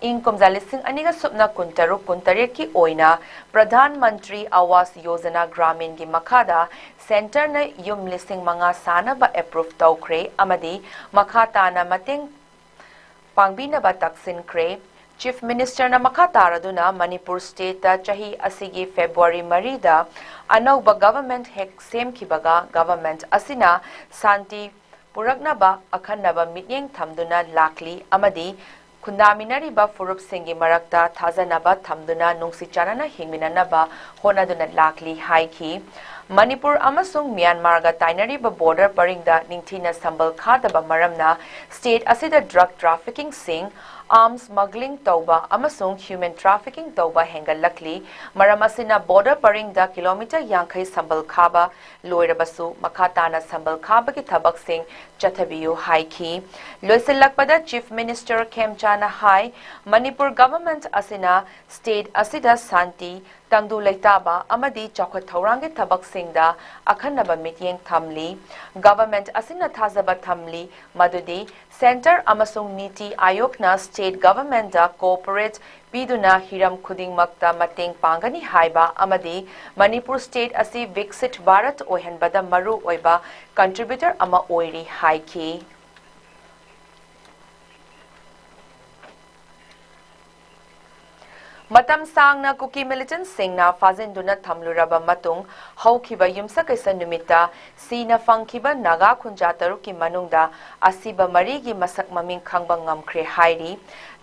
ꯏꯪ ꯀꯨꯝꯖꯥ ꯂꯤꯁꯤꯡ ꯑꯅꯤꯒ ꯁꯨꯞꯅ ꯀꯨꯟꯇꯔꯨꯛ ꯀꯨꯟꯇꯔꯦꯠꯀꯤ ꯑꯣꯏꯅ ꯄ꯭ꯔꯙꯥꯟ ꯃꯟꯇ꯭ꯔꯤ ꯑꯋꯥꯁ ꯌꯣꯖꯅꯥ ꯒ꯭ꯔꯥꯃꯤꯟꯒꯤ ꯃꯈꯥꯗ centreꯅ ꯌꯨꯝ ꯂꯤꯁꯤꯡ ꯃꯉꯥ ꯁꯥꯅꯕ approve ꯇꯧꯈ꯭ꯔꯦ ꯑꯃꯗꯤ ꯃꯈꯥ ꯇꯥꯅ ꯃꯇꯦꯡ ꯄꯥꯡꯕꯤꯅꯕ ꯇꯛꯁꯤꯟꯈ꯭ꯔꯦ꯫ Chief Minister ꯅ ꯃꯈꯥ ꯇꯥꯔꯗꯨꯅ ꯃꯅꯤꯄꯨꯔ State ꯇ ꯆꯍꯤ ꯑꯁꯤꯒꯤ February ꯃꯔꯤꯗ ꯑꯅꯧꯕ Government ꯍꯦꯛ ꯁꯦꯝꯈꯤꯕꯒ Government ꯑꯁꯤꯅ ꯁꯥꯟꯇꯤ ꯄꯨꯔꯛꯅꯕ ꯑꯈꯟꯅꯕ ꯃꯤꯠꯌꯦꯡ ꯊꯝꯗꯨꯅ ꯂꯥꯛꯂꯤ ꯑꯃꯗꯤ ꯈꯨꯟꯗꯥꯃꯤꯟꯅꯔꯤꯕ ꯐꯨꯔꯨꯞꯁꯤꯡꯒꯤ ꯃꯔꯛꯇ ꯊꯥꯖꯅꯕ ꯊꯝꯗꯨꯅ ꯅꯨꯡꯁꯤ ꯆꯥꯟꯅꯅ ꯍꯤꯡꯃꯤꯟꯅꯅꯕ ꯍꯣꯠꯅꯗꯨꯅ ꯂꯥꯛꯂꯤ ꯍꯥꯏꯈꯤ꯫ ꯃꯅꯤꯄꯨꯔ ꯑꯃꯁꯨꯡ ꯃ꯭ꯌꯥꯟꯃꯥꯔꯒ ꯇꯥꯏꯅꯔꯤꯕ border ꯄꯔꯤꯡꯗ ꯅꯤꯡꯊꯤꯅ ꯁꯝꯕꯜ ꯈꯥꯗꯕ ꯃꯔꯝꯅ State ꯑꯁꯤꯗ drug trafficking ꯁꯤꯡ, arms smuggling ꯇꯧꯕ ꯑꯃꯁꯨꯡ human trafficking ꯇꯧꯕ ꯍꯦꯟꯒꯠꯂꯛꯂꯤ꯫ ꯃꯔꯝ ꯑꯁꯤꯅ border ꯄꯔꯤꯡꯗ kilometre ꯌꯥꯡꯈꯩ ꯁꯝꯕꯜ ꯈꯥꯕ ꯂꯣꯏꯔꯕꯁꯨ ꯃꯈꯥ ꯇꯥꯅ ꯁꯝꯕꯜ ꯈꯥꯕꯒꯤ ꯊꯕꯛꯁꯤꯡ ꯆꯠꯊꯕꯤꯌꯨ ꯍꯥꯏꯈꯤ꯫ ꯂꯣꯏꯁꯤꯜꯂꯛꯄꯗ Chief Minister ꯈꯦꯝꯆꯥꯅ ꯍꯥꯏ, ꯃꯅꯤꯄꯨꯔ Government ꯑꯁꯤꯅ State ꯑꯁꯤꯗ ꯁꯥꯟꯇꯤ, ꯇꯪꯗꯨ ꯂꯩꯇꯥꯕ ꯑꯃꯗꯤ ꯆꯥꯎꯈꯠ ꯊꯧꯔꯥꯡꯒꯤ ꯊꯕꯛꯁꯤꯡꯗ ꯑꯈꯟꯅꯕ ꯃꯤꯠꯌꯦꯡ ꯊꯝꯂꯤ꯫ Government ꯑꯁꯤꯅ ꯊꯥꯖꯕ ꯊꯝꯂꯤ ꯃꯗꯨꯗꯤ Centre ꯑꯃꯁꯨꯡ ꯅꯤꯇꯤ ꯑꯥꯌꯣꯒꯅ State Government ꯗ cooperate ꯄꯤꯗꯨꯅ ꯍꯤꯔꯝ ꯈꯨꯗꯤꯡꯃꯛꯇ ꯃꯇꯦꯡ ꯄꯥꯡꯒꯅꯤ ꯍꯥꯏꯕ ꯑꯃꯗꯤ ꯃꯅꯤꯄꯨꯔ State ꯑꯁꯤ ꯕꯤꯛꯁꯤꯠ ꯚꯥꯔꯠ ꯑꯣꯏꯍꯟꯕꯗ ꯃꯔꯨ ꯑꯣꯏꯕ contributor ꯑꯃ ꯑꯣꯏꯔꯤ ꯍꯥꯏꯈꯤ꯫ ꯃꯇꯝ ꯁꯥꯡꯅ ꯀꯨꯀꯤ militant ꯁꯤꯡꯅ ꯐꯥꯖꯤꯟꯗꯨꯅ ꯊꯝꯂꯨꯔꯕ ꯃꯇꯨꯡ, ꯍꯧꯈꯤꯕ ꯌꯨꯝꯁꯀꯩꯁ ꯅꯨꯃꯤꯠꯇ ꯁꯤꯅ ꯐꯪꯈꯤꯕ ꯅꯥꯒꯥ ꯈꯨꯟꯖꯥ ꯇꯔꯨꯛꯀꯤ ꯃꯅꯨꯡꯗ ꯑꯁꯤꯕ ꯃꯔꯤꯒꯤ ꯃꯁꯛ ꯃꯃꯤꯡ ꯈꯪꯕ ꯉꯝꯈ꯭ꯔꯦ ꯍꯥꯏꯔꯤ꯫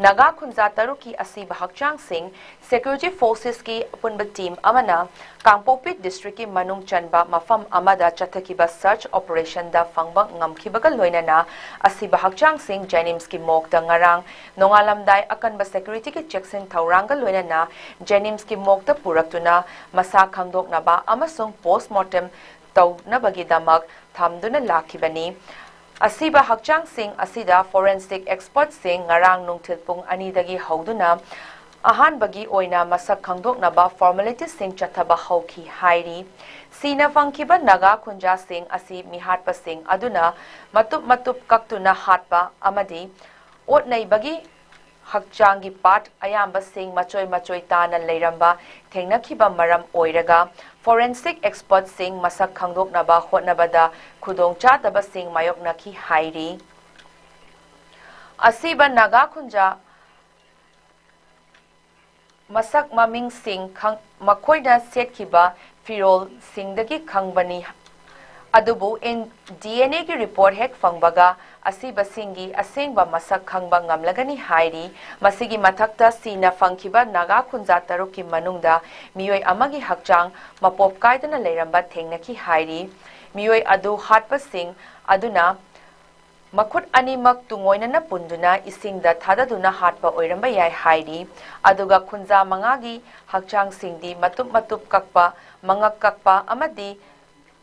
ꯅꯥꯒꯥ ꯈꯨꯟꯖꯥ ꯇꯔꯨꯛꯀꯤ ꯑꯁꯤꯕ ꯍꯛꯆꯥꯡꯁꯤꯡ Security Forces ꯀꯤ ꯑꯄꯨꯟꯕ team ꯑꯃꯅ ꯀꯥꯡꯄꯣꯛꯄꯤ district ꯀꯤ ꯃꯅꯨꯡ ꯆꯟꯕ ꯃꯐꯝ ꯑꯃꯗ ꯆꯠꯊꯈꯤꯕ search operation ꯗ ꯐꯪꯕ ꯉꯝꯈꯤꯕꯒ ꯂꯣꯏꯅꯅ ꯑꯁꯤꯕ ꯍꯛꯆꯥꯡꯁꯤꯡ JNIMS ꯀꯤ morgue ꯇ ꯉꯔꯥꯡ ꯅꯣꯡꯉꯥꯜꯂꯝꯗꯥꯏ ꯑꯀꯟꯕ security ꯒꯤ ꯆꯦꯛꯁꯤꯟ ꯊꯧꯔꯥꯡꯒ ꯂꯣꯏꯅꯅ JNIMS ꯀꯤ morgue ꯇ ꯄꯨꯔꯛꯇꯨꯅ ꯃꯁꯥ ꯈꯪꯗꯣꯛꯅꯕ ꯑꯃꯁꯨꯡ post mortem ꯇꯧꯅꯕꯒꯤꯗꯃꯛ ꯊꯝꯗꯨꯅ ꯂꯥꯛꯈꯤꯕꯅꯤ꯫ ꯑꯁꯤꯕ ꯍꯛꯆꯥꯡꯁꯤꯡ ꯑꯁꯤꯗ forensic expert ꯁꯤꯡ ꯉꯔꯥꯡ ꯅꯨꯡꯊꯤꯜ ꯄꯨꯡ ꯑꯅꯤꯗꯒꯤ ꯍꯧꯗꯨꯅ ꯑꯍꯥꯟꯕꯒꯤ ꯑꯣꯏꯅ ꯃꯁꯛ ꯈꯪꯗꯣꯛꯅꯕ formality ꯁꯤꯡ ꯆꯠꯊꯕ ꯍꯧꯈꯤ ꯍꯥꯏꯔꯤ꯫ ꯁꯤꯅ ꯐꯪꯈꯤꯕ ꯅꯥꯒꯥ ꯈꯨꯟꯖꯥꯁꯤꯡ ꯑꯁꯤ ꯃꯤꯍꯥꯠꯄꯁꯤꯡ ꯑꯗꯨꯅ ꯃꯇꯨꯞ ꯃꯇꯨꯞ ꯀꯛꯇꯨꯅ ꯍꯥꯠꯄ ꯑꯃꯗꯤ ꯑꯣꯠ ꯅꯩꯕꯒꯤ ꯍꯛꯆꯥꯡꯒꯤ part ꯑꯌꯥꯝꯕꯁꯤꯡ ꯃꯆꯣꯏ ꯃꯆꯣꯏ ꯇꯥꯅ ꯂꯩꯔꯝꯕ ꯊꯦꯡꯅꯈꯤꯕ ꯃꯔꯝ ꯑꯣꯏꯔꯒ, forensic expert ꯁꯤꯡ ꯃꯁꯛ ꯈꯪꯗꯣꯛꯅꯕ ꯍꯣꯠꯅꯕꯗ ꯈꯨꯗꯣꯡꯆꯥꯗꯕꯁꯤꯡ ꯃꯥꯌꯣꯛꯅꯈꯤ ꯍꯥꯏꯔꯤ꯫ ꯑꯁꯤꯕ ꯅꯥꯒꯥ ꯈꯨꯟꯖꯥ ꯃꯁꯛ ꯃꯃꯤꯡꯁꯤꯡ ꯈꯪ-, ꯃꯈꯣꯏꯅ ꯁꯦꯠꯈꯤꯕ ꯐꯤꯔꯣꯜꯁꯤꯡꯗꯒꯤ ꯈꯪꯕꯅꯤ꯫ ꯑꯗꯨꯕꯨ ꯏꯟ-, ꯗꯤ ꯑꯦꯟ ꯑꯦꯒꯤ ꯔꯤꯄꯣꯔꯠ ꯍꯦꯛ ꯐꯪꯕꯒ ꯑꯁꯤꯕꯁꯤꯡꯒꯤ ꯑꯁꯦꯡꯕ ꯃꯁꯛ ꯈꯪꯕ ꯉꯝꯂꯒꯅꯤ ꯍꯥꯏꯔꯤ꯫ ꯃꯁꯤꯒꯤ ꯃꯊꯛꯇ ꯁꯤꯅ ꯐꯪꯈꯤꯕ ꯅꯥꯒꯥ ꯈꯨꯟꯖꯥ ꯇꯔꯨꯛꯀꯤ ꯃꯅꯨꯡꯗ ꯃꯤꯑꯣꯏ ꯑꯃꯒꯤ ꯍꯛꯆꯥꯡ ꯃꯄꯣꯞ ꯀꯥꯏꯗꯅ ꯂꯩꯔꯝꯕ ꯊꯦꯡꯅꯈꯤ ꯍꯥꯏꯔꯤ꯫ ꯃꯤꯑꯣꯏ ꯑꯗꯨ ꯍꯥꯠꯄꯁꯤꯡ ꯑꯗꯨꯅ ꯃꯈꯨꯠ ꯑꯅꯤꯃꯛ ꯇꯨꯡꯑꯣꯏꯅꯅ ꯄꯨꯟꯗꯨꯅ ꯏꯁꯤꯡꯗ ꯊꯥꯗꯗꯨꯅ ꯍꯥꯠꯄ ꯑꯣꯏꯔꯝꯕ ꯌꯥꯏ ꯍꯥꯏꯔꯤ꯫ ꯑꯗꯨꯒ ꯈꯨꯟꯖꯥ ꯃꯉꯥꯒꯤ ꯍꯛꯆꯥꯡꯁꯤꯡꯗꯤ ꯃꯇꯨꯞ ꯃꯇꯨꯞ ꯀꯛꯄ, ꯃꯉꯛ ꯀꯛꯄ ꯑꯃꯗꯤ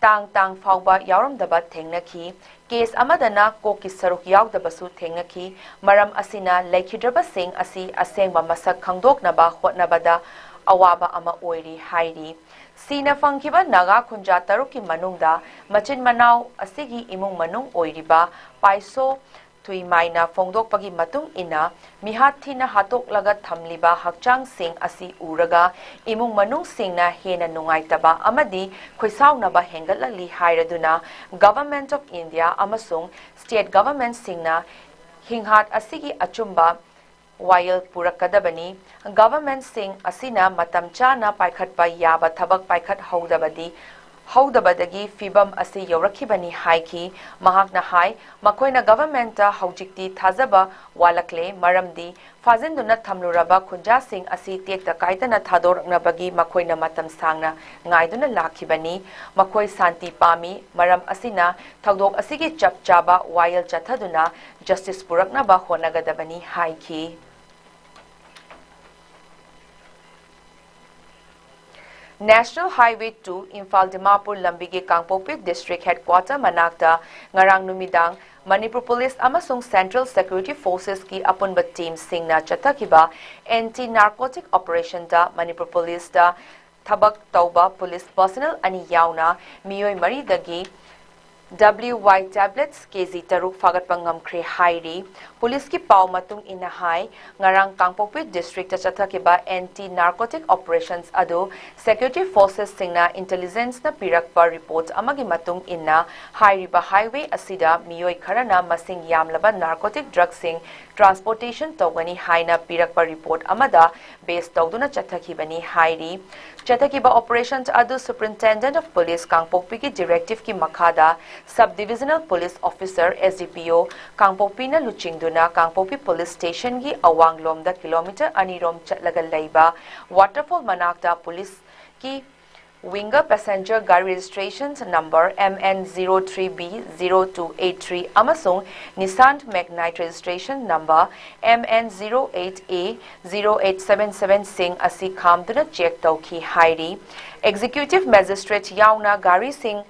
ꯇꯥꯡ ꯇꯥꯡ ꯐꯥꯎꯕ ꯌꯥꯎꯔꯝꯗꯕ ꯊꯦꯡꯅꯈꯤ꯫ ꯀꯦꯁ ꯑꯃꯗꯅ ꯀꯣꯛꯀꯤ ꯁꯔꯨꯛ ꯌꯥꯎꯗꯕꯁꯨ ꯊꯦꯡꯅꯈꯤ꯫ ꯃꯔꯝ ꯑꯁꯤꯅ ꯂꯩꯈꯤꯗ꯭ꯔꯕꯁꯤꯡ ꯑꯁꯤ ꯑꯁꯦꯡꯕ ꯃꯁꯛ ꯈꯪꯗꯣꯛꯅꯕ ꯍꯣꯠꯅꯕꯗ ꯑꯋꯥꯕ ꯑꯃ ꯑꯣꯏꯔꯤ ꯍꯥꯏꯔꯤ꯫ ꯁꯤꯅ ꯐꯪꯈꯤꯕ ꯅꯥꯒꯥ ꯈꯨꯟꯖꯥ ꯇꯔꯨꯛꯀꯤ ꯃꯅꯨꯡꯗ ꯃꯆꯤꯟ ꯃꯅꯥꯎ ꯑꯁꯤꯒꯤ ꯏꯃꯨꯡ ꯃꯅꯨꯡ ꯑꯣꯏꯔꯤꯕ ꯄꯥꯏꯁꯣ ꯊꯨꯏꯃꯥꯏꯅ ꯐꯣꯡꯗꯣꯛꯄꯒꯤ ꯃꯇꯨꯡ ꯏꯟꯅ, ꯃꯤꯍꯥꯠ ꯊꯤꯅ ꯍꯥꯠꯇꯣꯛꯂꯒ ꯊꯝꯂꯤꯕ ꯍꯛꯆꯥꯡꯁꯤꯡ ꯑꯁꯤ ꯎꯔꯒ ꯏꯃꯨꯡ ꯃꯅꯨꯡꯁꯤꯡꯅ ꯍꯦꯟꯅ ꯅꯨꯡꯉꯥꯏꯇꯕ ꯑꯃꯗꯤ ꯈꯣꯏꯁꯥꯎꯅꯕ ꯍꯦꯟꯒꯠꯂꯛꯂꯤ ꯍꯥꯏꯔꯗꯨꯅ, Government of India ꯑꯃꯁꯨꯡ state governmentꯁꯤꯡꯅ ꯍꯤꯡꯍꯥꯠ ꯑꯁꯤꯒꯤ ꯑꯆꯨꯝꯕ ꯋꯥꯌꯦꯜ ꯄꯨꯔꯛꯀꯗꯕꯅꯤ꯫ Governmentꯁꯤꯡ ꯑꯁꯤꯅ ꯃꯇꯝ ꯆꯥꯅ ꯄꯥꯏꯈꯠꯄ ꯌꯥꯕ ꯊꯕꯛ ꯄꯥꯏꯈꯠꯍꯧꯗꯕꯗꯤ, ꯍꯧꯗꯕꯗꯒꯤ ꯐꯤꯕꯝ ꯑꯁꯤ ꯌꯧꯔꯛꯈꯤꯕꯅꯤ ꯍꯥꯏꯈꯤ꯫ ꯃꯍꯥꯛꯅ ꯍꯥꯏ, ꯃꯈꯣꯏꯅ governmentꯇ ꯍꯧꯖꯤꯛꯇꯤ ꯊꯥꯖꯕ ꯋꯥꯠꯂꯛꯂꯦ, ꯃꯔꯝꯗꯤ ꯐꯥꯖꯤꯟꯗꯨꯅ ꯊꯝꯂꯨꯔꯕ ꯈꯨꯟꯖꯥꯁꯤꯡ ꯑꯁꯤ ꯇꯦꯛꯇ ꯀꯥꯏꯗꯅ ꯊꯥꯗꯣꯔꯛꯅꯕꯒꯤ ꯃꯈꯣꯏꯅ ꯃꯇꯝ ꯁꯥꯡꯅ ꯉꯥꯏꯗꯨꯅ ꯂꯥꯛꯈꯤꯕꯅꯤ꯫ ꯃꯈꯣꯏ ꯁꯥꯟꯇꯤ ꯄꯥꯝꯃꯤ, ꯃꯔꯝ ꯑꯁꯤꯅ ꯊꯧꯗꯣꯛ ꯑꯁꯤꯒꯤ ꯆꯞ ꯆꯥꯕ ꯋꯥꯌꯦꯜ ꯆꯠꯊꯗꯨꯅ justice ꯄꯨꯔꯛꯅꯕ ꯍꯣꯠꯅꯒꯗꯕꯅꯤ ꯍꯥꯏꯈꯤ꯫ National Highway two Imphal Dimapur ꯂꯝꯕꯤꯒꯤ ꯀꯥꯡꯄꯣꯛꯄꯤ district headquarter ꯃꯅꯥꯛꯇ ꯉꯔꯥꯡ ꯅꯨꯃꯤꯗꯥꯡ ꯃꯅꯤꯄꯨꯔ ꯄꯨꯂꯤꯁ ꯑꯃꯁꯨꯡ Central Security Forcesꯀꯤ ꯑꯄꯨꯟꯕ teamꯁꯤꯡꯅ ꯆꯠꯊꯈꯤꯕ anti narcotic operationꯗ ꯃꯅꯤꯄꯨꯔ ꯄꯨꯂꯤꯁꯇ ꯊꯕꯛ ꯇꯧꯕ ꯄꯨꯂꯤꯁ personnel ꯑꯅꯤ ꯌꯥꯎꯅ ꯃꯤꯑꯣꯏ ꯃꯔꯤꯗꯒꯤ W Y tablets K G ꯇꯔꯨꯛ ꯐꯥꯒꯠꯄ ꯉꯝꯈ꯭ꯔꯦ ꯍꯥꯏꯔꯤ꯫ ꯄꯨꯂꯤꯁꯀꯤ ꯄꯥꯎ ꯃꯇꯨꯡ ꯏꯟꯅ ꯍꯥꯏ, ꯉꯔꯥꯡ ꯀꯥꯡꯄꯣꯛꯄꯤ ꯗꯤꯁꯇ꯭ꯔꯤꯛꯇ ꯆꯠꯊꯈꯤꯕ anti narcotic operations ꯑꯗꯨ security forcesꯁꯤꯡꯅ intelligenceꯅ ꯄꯤꯔꯛꯄ report ꯑꯃꯒꯤ ꯃꯇꯨꯡ ꯏꯟꯅ ꯍꯥꯏꯔꯤꯕ highway ꯑꯁꯤꯗ ꯃꯤꯑꯣꯏ ꯈꯔꯅ ꯃꯁꯤꯡ ꯌꯥꯝꯂꯕ narcotic drugꯁꯤꯡ transportation ꯇꯧꯒꯅꯤ ꯍꯥꯏꯅ ꯄꯤꯔꯛꯄ report ꯑꯃꯗ base ꯇꯧꯗꯨꯅ ꯆꯠꯊꯈꯤꯕꯅꯤ ꯍꯥꯏꯔꯤ꯫ ꯆꯠꯊꯈꯤꯕ operations ꯑꯗꯨ Superintendent of Police ꯀꯥꯡꯄꯣꯛꯄꯤꯒꯤ directiveꯀꯤ ꯃꯈꯥꯗ Sub Divisional Police Officer, S D P O, ꯀꯥꯡꯄꯣꯛꯄꯤꯅ ꯂꯨꯆꯤꯡꯗꯨꯅ ꯀꯥꯡꯄꯣꯛꯄꯤ police stationꯒꯤ ꯑꯋꯥꯡꯂꯣꯝꯗ kilometre ꯑꯅꯤꯔꯣꯝ ꯆꯠꯂꯒ ꯂꯩꯕ waterfall ꯃꯅꯥꯛꯇ ꯄꯨꯂꯤꯁꯀꯤ winger passenger ꯒꯥꯔꯤ registration number M N zero three B zero two eight three ꯑꯃꯁꯨꯡ Nissan Magnite registration number M N zero eight A zero eight seven seven ꯁꯤꯡ ꯑꯁꯤ ꯈꯥꯝꯗꯨꯅ check ꯇꯧꯈꯤ ꯍꯥꯏꯔꯤ꯫ Executive Magistrate ꯌꯥꯎꯅ ꯒꯥꯔꯤꯁꯤꯡ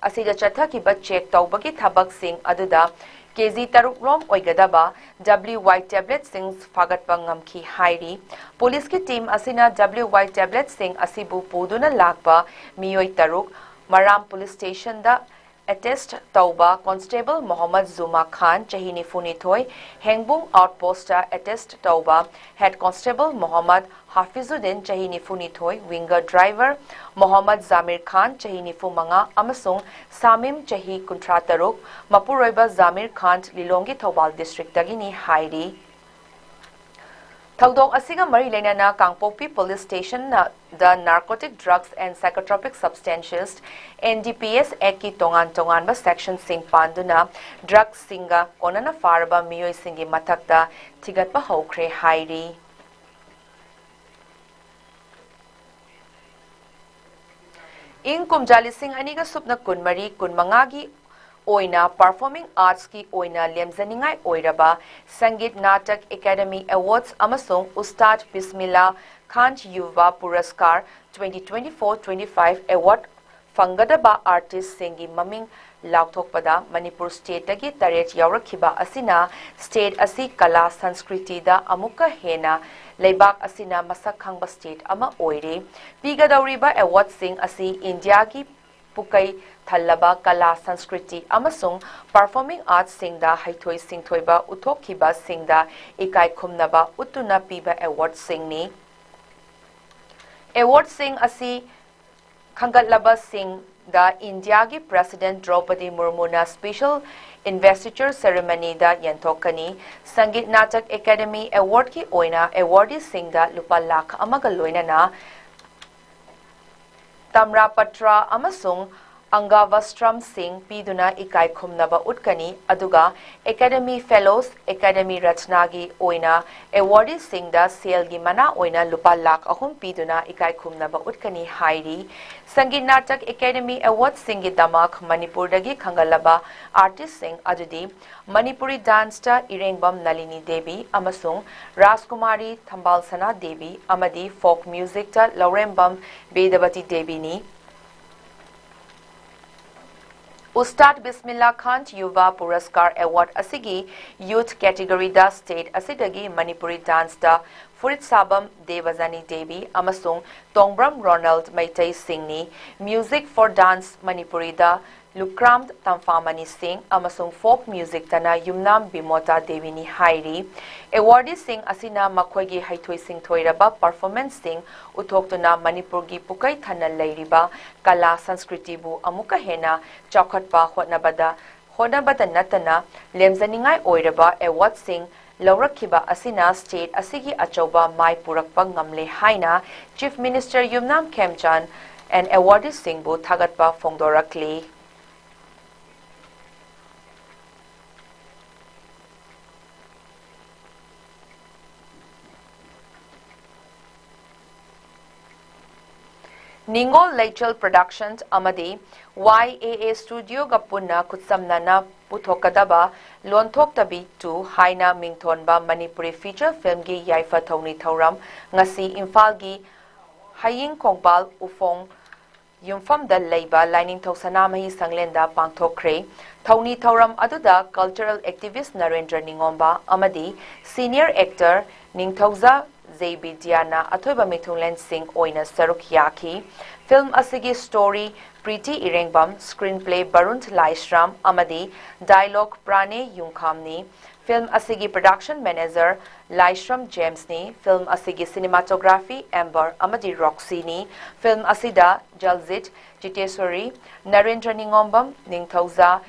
ꯑꯁꯤꯗ ꯆꯠꯊꯈꯤꯕ check ꯇꯧꯕꯒꯤ ꯊꯕꯛꯁꯤꯡ ꯑꯗꯨꯗ K G ꯇꯔꯨꯛ ꯔꯣꯝ ꯑꯣꯏꯒꯗꯕ W Y tabletꯁꯤꯡ ꯐꯥꯒꯠꯄ ꯉꯝꯈꯤ ꯍꯥꯏꯔꯤ꯫ ꯄꯨꯂꯤꯁꯀꯤ team ꯑꯁꯤꯅ W Y tabletꯁꯤꯡ ꯑꯁꯤꯕꯨ ꯄꯨꯗꯨꯅ ꯂꯥꯛꯄ ꯃꯤꯑꯣꯏ ꯇꯔꯨꯛ, ꯃꯔꯥꯝ police stationꯗ attest ꯇꯧꯕ Constable ꯃꯣꯍꯝꯃꯗ ꯖꯨꯃꯥ ꯈꯥꯟ, ꯆꯍꯤ ꯅꯤꯐꯨ ꯅꯤꯊꯣꯏ, ꯍꯦꯡꯕꯨꯡ outpostꯇ attest ꯇꯧꯕ Head Constable ꯃꯣꯍꯝꯃꯗ ꯍꯥꯐꯤꯖꯨꯗꯤꯟ, ꯆꯍꯤ ꯅꯤꯐꯨ ꯅꯤꯊꯣꯏ, winger driver ꯃꯣꯍꯝꯃꯗ ꯖꯥꯃꯤꯔ ꯈꯥꯟ, ꯆꯍꯤ ꯅꯤꯐꯨ ꯃꯉꯥ, ꯑꯃꯁꯨꯡ ꯁꯥꯃꯤꯝ, ꯆꯍꯤ ꯀꯨꯟꯊ꯭ꯔꯥ ꯇꯔꯨꯛ, ꯃꯄꯨꯔꯣꯏꯕ ꯖꯥꯃꯤꯔ ꯈꯥꯟ, ꯂꯤꯂꯣꯡꯒꯤ ꯊꯧꯕꯥꯜ districtꯇꯒꯤꯅꯤ ꯍꯥꯏꯔꯤ꯫ ꯊꯧꯗꯣꯛ ꯑꯁꯤꯒ ꯃꯔꯤ ꯂꯩꯅꯅ ꯀꯥꯡꯄꯣꯛꯄꯤ police stationꯅ The Narcotic Drugs and Psychotropic Substances, N D P S Actꯀꯤ ꯇꯣꯉꯥꯟ ꯇꯣꯉꯥꯟꯕ sectionꯁꯤꯡ ꯄꯥꯟꯗꯨꯅ drugꯁꯤꯡꯒ ꯀꯣꯟꯅꯅ ꯐꯥꯔꯕ ꯃꯤꯑꯣꯏꯁꯤꯡꯒꯤ ꯃꯊꯛꯇ ꯊꯤꯒꯠꯄ ꯍꯧꯈ꯭ꯔꯦ ꯍꯥꯏꯔꯤ꯫ ꯏꯪ ꯀꯨꯝꯖꯥ ꯂꯤꯁꯤꯡ ꯑꯅꯤꯒ ꯁꯨꯞꯅ ꯀꯨꯟꯃꯔꯤ ꯀꯨꯟꯃꯉꯥꯒꯤ ꯑꯣꯏꯅ performing artsꯀꯤ ꯑꯣꯏꯅ ꯂꯦꯝꯖꯅꯤꯡꯉꯥꯏ ꯑꯣꯏꯔꯕ Sangeet Natak Academy Awards ꯑꯃꯁꯨꯡ Ustad Bismillah Khan Yuva Puraskar twenty twenty-four twenty-five award ꯐꯪꯒꯗꯕ artistꯁꯤꯡꯒꯤ ꯃꯃꯤꯡ ꯂꯥꯎꯊꯣꯛꯄꯗ ꯃꯅꯤꯄꯨꯔ stateꯇꯒꯤ ꯇꯔꯦꯠ ꯌꯥꯎꯔꯛꯈꯤꯕ ꯑꯁꯤꯅ state ꯑꯁꯤ ꯀꯂꯥ ꯁꯪꯁꯀ꯭ꯔꯤꯇꯤꯗ ꯑꯃꯨꯛꯀ ꯍꯦꯟꯅ ꯂꯩꯕꯥꯛ ꯑꯁꯤꯅ ꯃꯁꯛ ꯈꯪꯕ state ꯑꯃ ꯑꯣꯏꯔꯦ꯫ ꯄꯤꯒꯗꯧꯔꯤꯕ awardꯁꯤꯡ ꯑꯁꯤ ꯏꯟꯗꯤꯌꯥꯒꯤ ꯄꯨꯀꯩ ꯊꯜꯂꯕ ꯀꯂꯥ ꯁꯪꯁꯀ꯭ꯔꯤꯇꯤ ꯑꯃꯁꯨꯡ ꯄꯔꯐꯣꯔꯃꯤꯡ ꯑꯥꯔꯠꯁꯤꯡꯗ ꯍꯩꯊꯣꯏ ꯁꯤꯡꯊꯣꯏꯕ ꯎꯠꯊꯣꯛꯈꯤꯕꯁꯤꯡꯗ ꯏꯀꯥꯏ ꯈꯨꯝꯅꯕ ꯎꯠꯇꯨꯅ ꯄꯤꯕ ꯑꯦꯋꯥꯔꯗꯁꯤꯡꯅꯤ꯫ ꯑꯦꯋꯥꯔꯗꯁꯤꯡ ꯑꯁꯤ ꯈꯟꯒꯠꯂꯕꯁꯤꯡꯗ ꯏꯟꯗꯤꯌꯥꯒꯤ president ꯗ꯭ꯔꯧꯄꯗꯤ ꯃꯨꯔꯃꯨꯅ special ꯏꯟꯚꯦꯁꯇꯤꯆꯔ ꯁꯦꯔꯦꯃꯅꯤꯗ ꯌꯦꯟꯊꯣꯛꯀꯅꯤ꯫ Sangeet Natak academy ꯑꯦꯋꯥꯔꯗꯀꯤ ꯑꯣꯏꯅ ꯑꯦꯋꯥꯔꯗꯤꯁꯤꯡꯗ ꯂꯨꯄꯥ ꯂꯥꯈ ꯑꯃꯒ ꯂꯣꯏꯅꯅ ꯇꯝꯔꯥꯄꯇ꯭ꯔ ꯑꯃꯁꯨꯡ ꯑꯪꯒꯥꯚꯁ꯭ꯇ꯭ꯔꯝꯁꯤꯡ ꯄꯤꯗꯨꯅ ꯏꯀꯥꯏ ꯈꯨꯝꯅꯕ ꯎꯠꯀꯅꯤ, ꯑꯗꯨꯒ ꯑꯦꯀꯥꯗꯦꯃꯤ ꯐꯦꯂꯣꯁ, ꯑꯦꯀꯥꯗꯦꯃꯤ ꯔꯠꯅꯥꯒꯤ ꯑꯣꯏꯅ ꯑꯦꯋꯥꯔꯗꯤꯁꯤꯡꯗ ꯁꯦꯜꯒꯤ ꯃꯅꯥ ꯑꯣꯏꯅ ꯂꯨꯄꯥ ꯂꯥꯈ ꯑꯍꯨꯝ ꯄꯤꯗꯨꯅ ꯏꯀꯥꯏ ꯈꯨꯝꯅꯕ ꯎꯠꯀꯅꯤ ꯍꯥꯏꯔꯤ꯫ ꯁꯪꯒꯤꯠ ꯅꯥꯇꯛ ꯑꯦꯀꯥꯗꯦꯃꯤ ꯑꯦꯋꯥꯔꯗꯁꯤꯡꯒꯤꯗꯃꯛ ꯃꯅꯤꯄꯨꯔꯗꯒꯤ ꯈꯟꯒꯠꯂꯕ ꯑꯥꯔꯇꯤꯁꯁꯤꯡ ꯑꯗꯨꯗꯤ ꯃꯅꯤꯄꯨꯔꯤ ꯗꯥꯟꯁꯇ ꯏꯔꯦꯡꯕꯝ ꯅꯂꯤꯅꯤ ꯗꯦꯕꯤ ꯑꯃꯁꯨꯡ ꯔꯥꯖꯀꯨꯃꯥꯔꯤ ꯊꯝꯕꯥꯜꯁꯅꯥ ꯗꯦꯕꯤ ꯑꯃꯗꯤ ꯐꯣꯛ ꯃ꯭ꯌꯨꯖꯤꯛꯇ ꯂꯧꯔꯦꯝꯕꯝ ꯕꯦꯗꯕꯇꯤ ꯗꯦꯕꯤꯅꯤ꯫ ꯎꯁꯇꯥꯗ ꯕꯤꯁꯃꯤꯜꯂꯥ ꯈꯥꯟ ꯌꯨꯚꯥ ꯄꯨꯔꯁꯀꯥꯔ ꯑꯦꯋꯥꯔꯗ ꯑꯁꯤꯒꯤ ꯌꯨꯊ ꯀꯦꯇꯦꯒꯣꯔꯤꯗ ꯁ꯭ꯇꯦꯠ ꯑꯁꯤꯗꯒꯤ ꯃꯅꯤꯄꯨꯔꯤ ꯗꯥꯟꯁꯇ ꯐꯨꯔꯤꯠ ꯁꯥꯕꯝ ꯗꯦꯕꯖꯥꯅꯤ ꯗꯦꯕꯤ ꯑꯃꯁꯨꯡ ꯇꯣꯡꯕ꯭ꯔꯝ ꯔꯣꯅꯥꯜꯗ ꯃꯩꯇꯩ ꯁꯤꯡꯅꯤ꯫ ꯃ꯭ꯌꯨꯖꯤꯛ ꯐꯣꯔ ꯗꯥꯟꯁ ꯃꯅꯤꯄꯨꯔꯤꯗ ꯂꯨꯀ꯭ꯔꯥꯝ ꯇꯝꯐꯥꯃꯅꯤ ꯁꯤꯡ ꯑꯃꯁꯨꯡ ꯐꯣꯛ ꯃ꯭ꯌꯨꯖꯤꯛꯇꯅ ꯌꯨꯝꯅꯥꯝ ꯕꯤꯃꯣꯇꯥ ꯗꯦꯕꯤꯅꯤ ꯍꯥꯏꯔꯤ꯫ ꯑꯦꯋꯥꯔꯗꯤꯁꯤꯡ ꯑꯁꯤꯅ ꯃꯈꯣꯏꯒꯤ ꯍꯩꯊꯣꯏ ꯁꯤꯡꯊꯣꯏꯔꯕ ꯄꯔꯐꯣꯔꯃꯦꯟꯁꯁꯤꯡ ꯎꯠꯊꯣꯛꯇꯨꯅ ꯃꯅꯤꯄꯨꯔꯒꯤ ꯄꯨꯀꯩ ꯊꯟꯅ ꯂꯩꯔꯤꯕ ꯀꯂꯥ ꯁꯪꯁꯀ꯭ꯔꯤꯇꯤꯕꯨ ꯑꯃꯨꯛꯀ ꯍꯦꯟꯅ ꯆꯥꯎꯈꯠꯄ ꯍꯣꯠꯅꯕꯗ ꯍꯣꯠꯅꯕꯗ ꯅꯠꯇꯅ ꯂꯦꯝꯖꯅꯤꯡꯉꯥꯏ ꯑꯣꯏꯔꯕ ꯑꯦꯋꯥꯔꯗꯁꯤꯡ ꯂꯧꯔꯛꯈꯤꯕ ꯑꯁꯤꯅ ꯁ꯭ꯇꯦꯠ ꯑꯁꯤꯒꯤ ꯑꯆꯧꯕ ꯃꯥꯏ ꯄꯨꯔꯛꯄ ꯉꯝꯂꯦ ꯍꯥꯏꯅ ꯆꯤꯐ ꯃꯤꯅꯤꯁꯇꯔ ꯌꯨꯝꯅꯥꯝ ꯈꯦꯝꯆꯥꯟ ꯑꯦꯟ ꯑꯦꯋꯥꯔꯗꯤꯁꯤꯡꯕꯨ ꯊꯥꯒꯠꯄ ꯐꯣꯡꯗꯣꯔꯛꯂꯤ꯫ ꯅꯤꯡꯉꯣꯜ ꯂꯩꯆꯦꯜ ꯄ꯭ꯔꯣꯗꯛꯁꯟꯁ ꯑꯃꯗꯤ ꯋꯥꯏ ꯑꯦ ꯑꯦ ꯁ꯭ꯇꯨꯗꯤꯑꯣꯒ ꯄꯨꯟꯅ ꯈꯨꯠꯁꯝꯅꯅ ꯄꯨꯊꯣꯛꯀꯗꯕ ꯂꯣꯟꯊꯣꯛꯇꯕꯤ ꯇꯨ ꯍꯥꯏꯅ ꯃꯤꯡꯊꯣꯟꯕ ꯃꯅꯤꯄꯨꯔꯤ ꯐꯤꯆꯔ ꯐꯤꯜꯝꯒꯤ ꯌꯥꯏꯐ ꯊꯧꯅꯤ ꯊꯧꯔꯝ ꯉꯁꯤ ꯏꯝꯐꯥꯜꯒꯤ ꯍꯌꯤꯡ ꯈꯣꯡꯕꯥꯜ ꯎꯐꯣꯡ ꯌꯨꯝꯐꯝꯗ ꯂꯩꯕ ꯂꯥꯏꯅꯤꯡꯊꯧ ꯁꯅꯥꯃꯍꯤ ꯁꯪꯂꯦꯟꯗ ꯄꯥꯡꯊꯣꯛꯈ꯭ꯔꯦ꯫ ꯊꯧꯅꯤ ꯊꯧꯔꯝ ꯑꯗꯨꯗ ꯀꯜꯆꯔꯦꯜ ꯑꯦꯛꯇꯤꯚꯤꯁ꯭ꯠ ꯅꯔꯦꯟꯗ꯭ꯔ ꯅꯤꯉꯣꯝꯕ ꯑꯃꯗꯤ ꯁꯤꯅꯤꯌꯔ ꯑꯦꯛꯇꯔ ꯅꯤꯡꯊꯧꯖꯥ ꯖꯦ ꯕꯤꯗ꯭ꯌꯥꯅ ꯑꯊꯣꯏꯕ ꯃꯤꯊꯨꯡꯂꯦꯟꯁꯤꯡ ꯑꯣꯏꯅ ꯁꯔꯨꯛ ꯌꯥꯈꯤ꯫ Film ꯑꯁꯤꯒꯤ story ꯄ꯭ꯔꯤꯇꯤ ꯏꯔꯦꯡꯕꯝ, screenplay ꯕꯔꯨꯟ ꯂꯥꯏꯁ꯭ꯔꯝ ꯑꯃꯗꯤ dialogue ꯄ꯭ꯔꯥꯅꯦ ꯌꯨꯝꯈꯥꯝꯅꯤ꯫ Film ꯑꯁꯤꯒꯤ production manager ꯂꯥꯏꯁ꯭ꯔꯝ ꯖꯦꯝꯁꯅꯤ꯫ Film ꯑꯁꯤꯒꯤ cinematography ꯑꯦꯝꯕꯔ ꯑꯃꯗꯤ ꯔꯣꯛꯁꯤꯅꯤ꯫ Film ꯑꯁꯤꯗ ꯖꯜꯖꯤꯠ, ꯖꯤꯇꯦꯁꯣꯔꯤ, ꯅꯔꯦꯟꯗ꯭ꯔ ꯅꯤꯉꯣꯝꯕꯝ, ꯅꯤꯡꯊꯧꯖꯥ,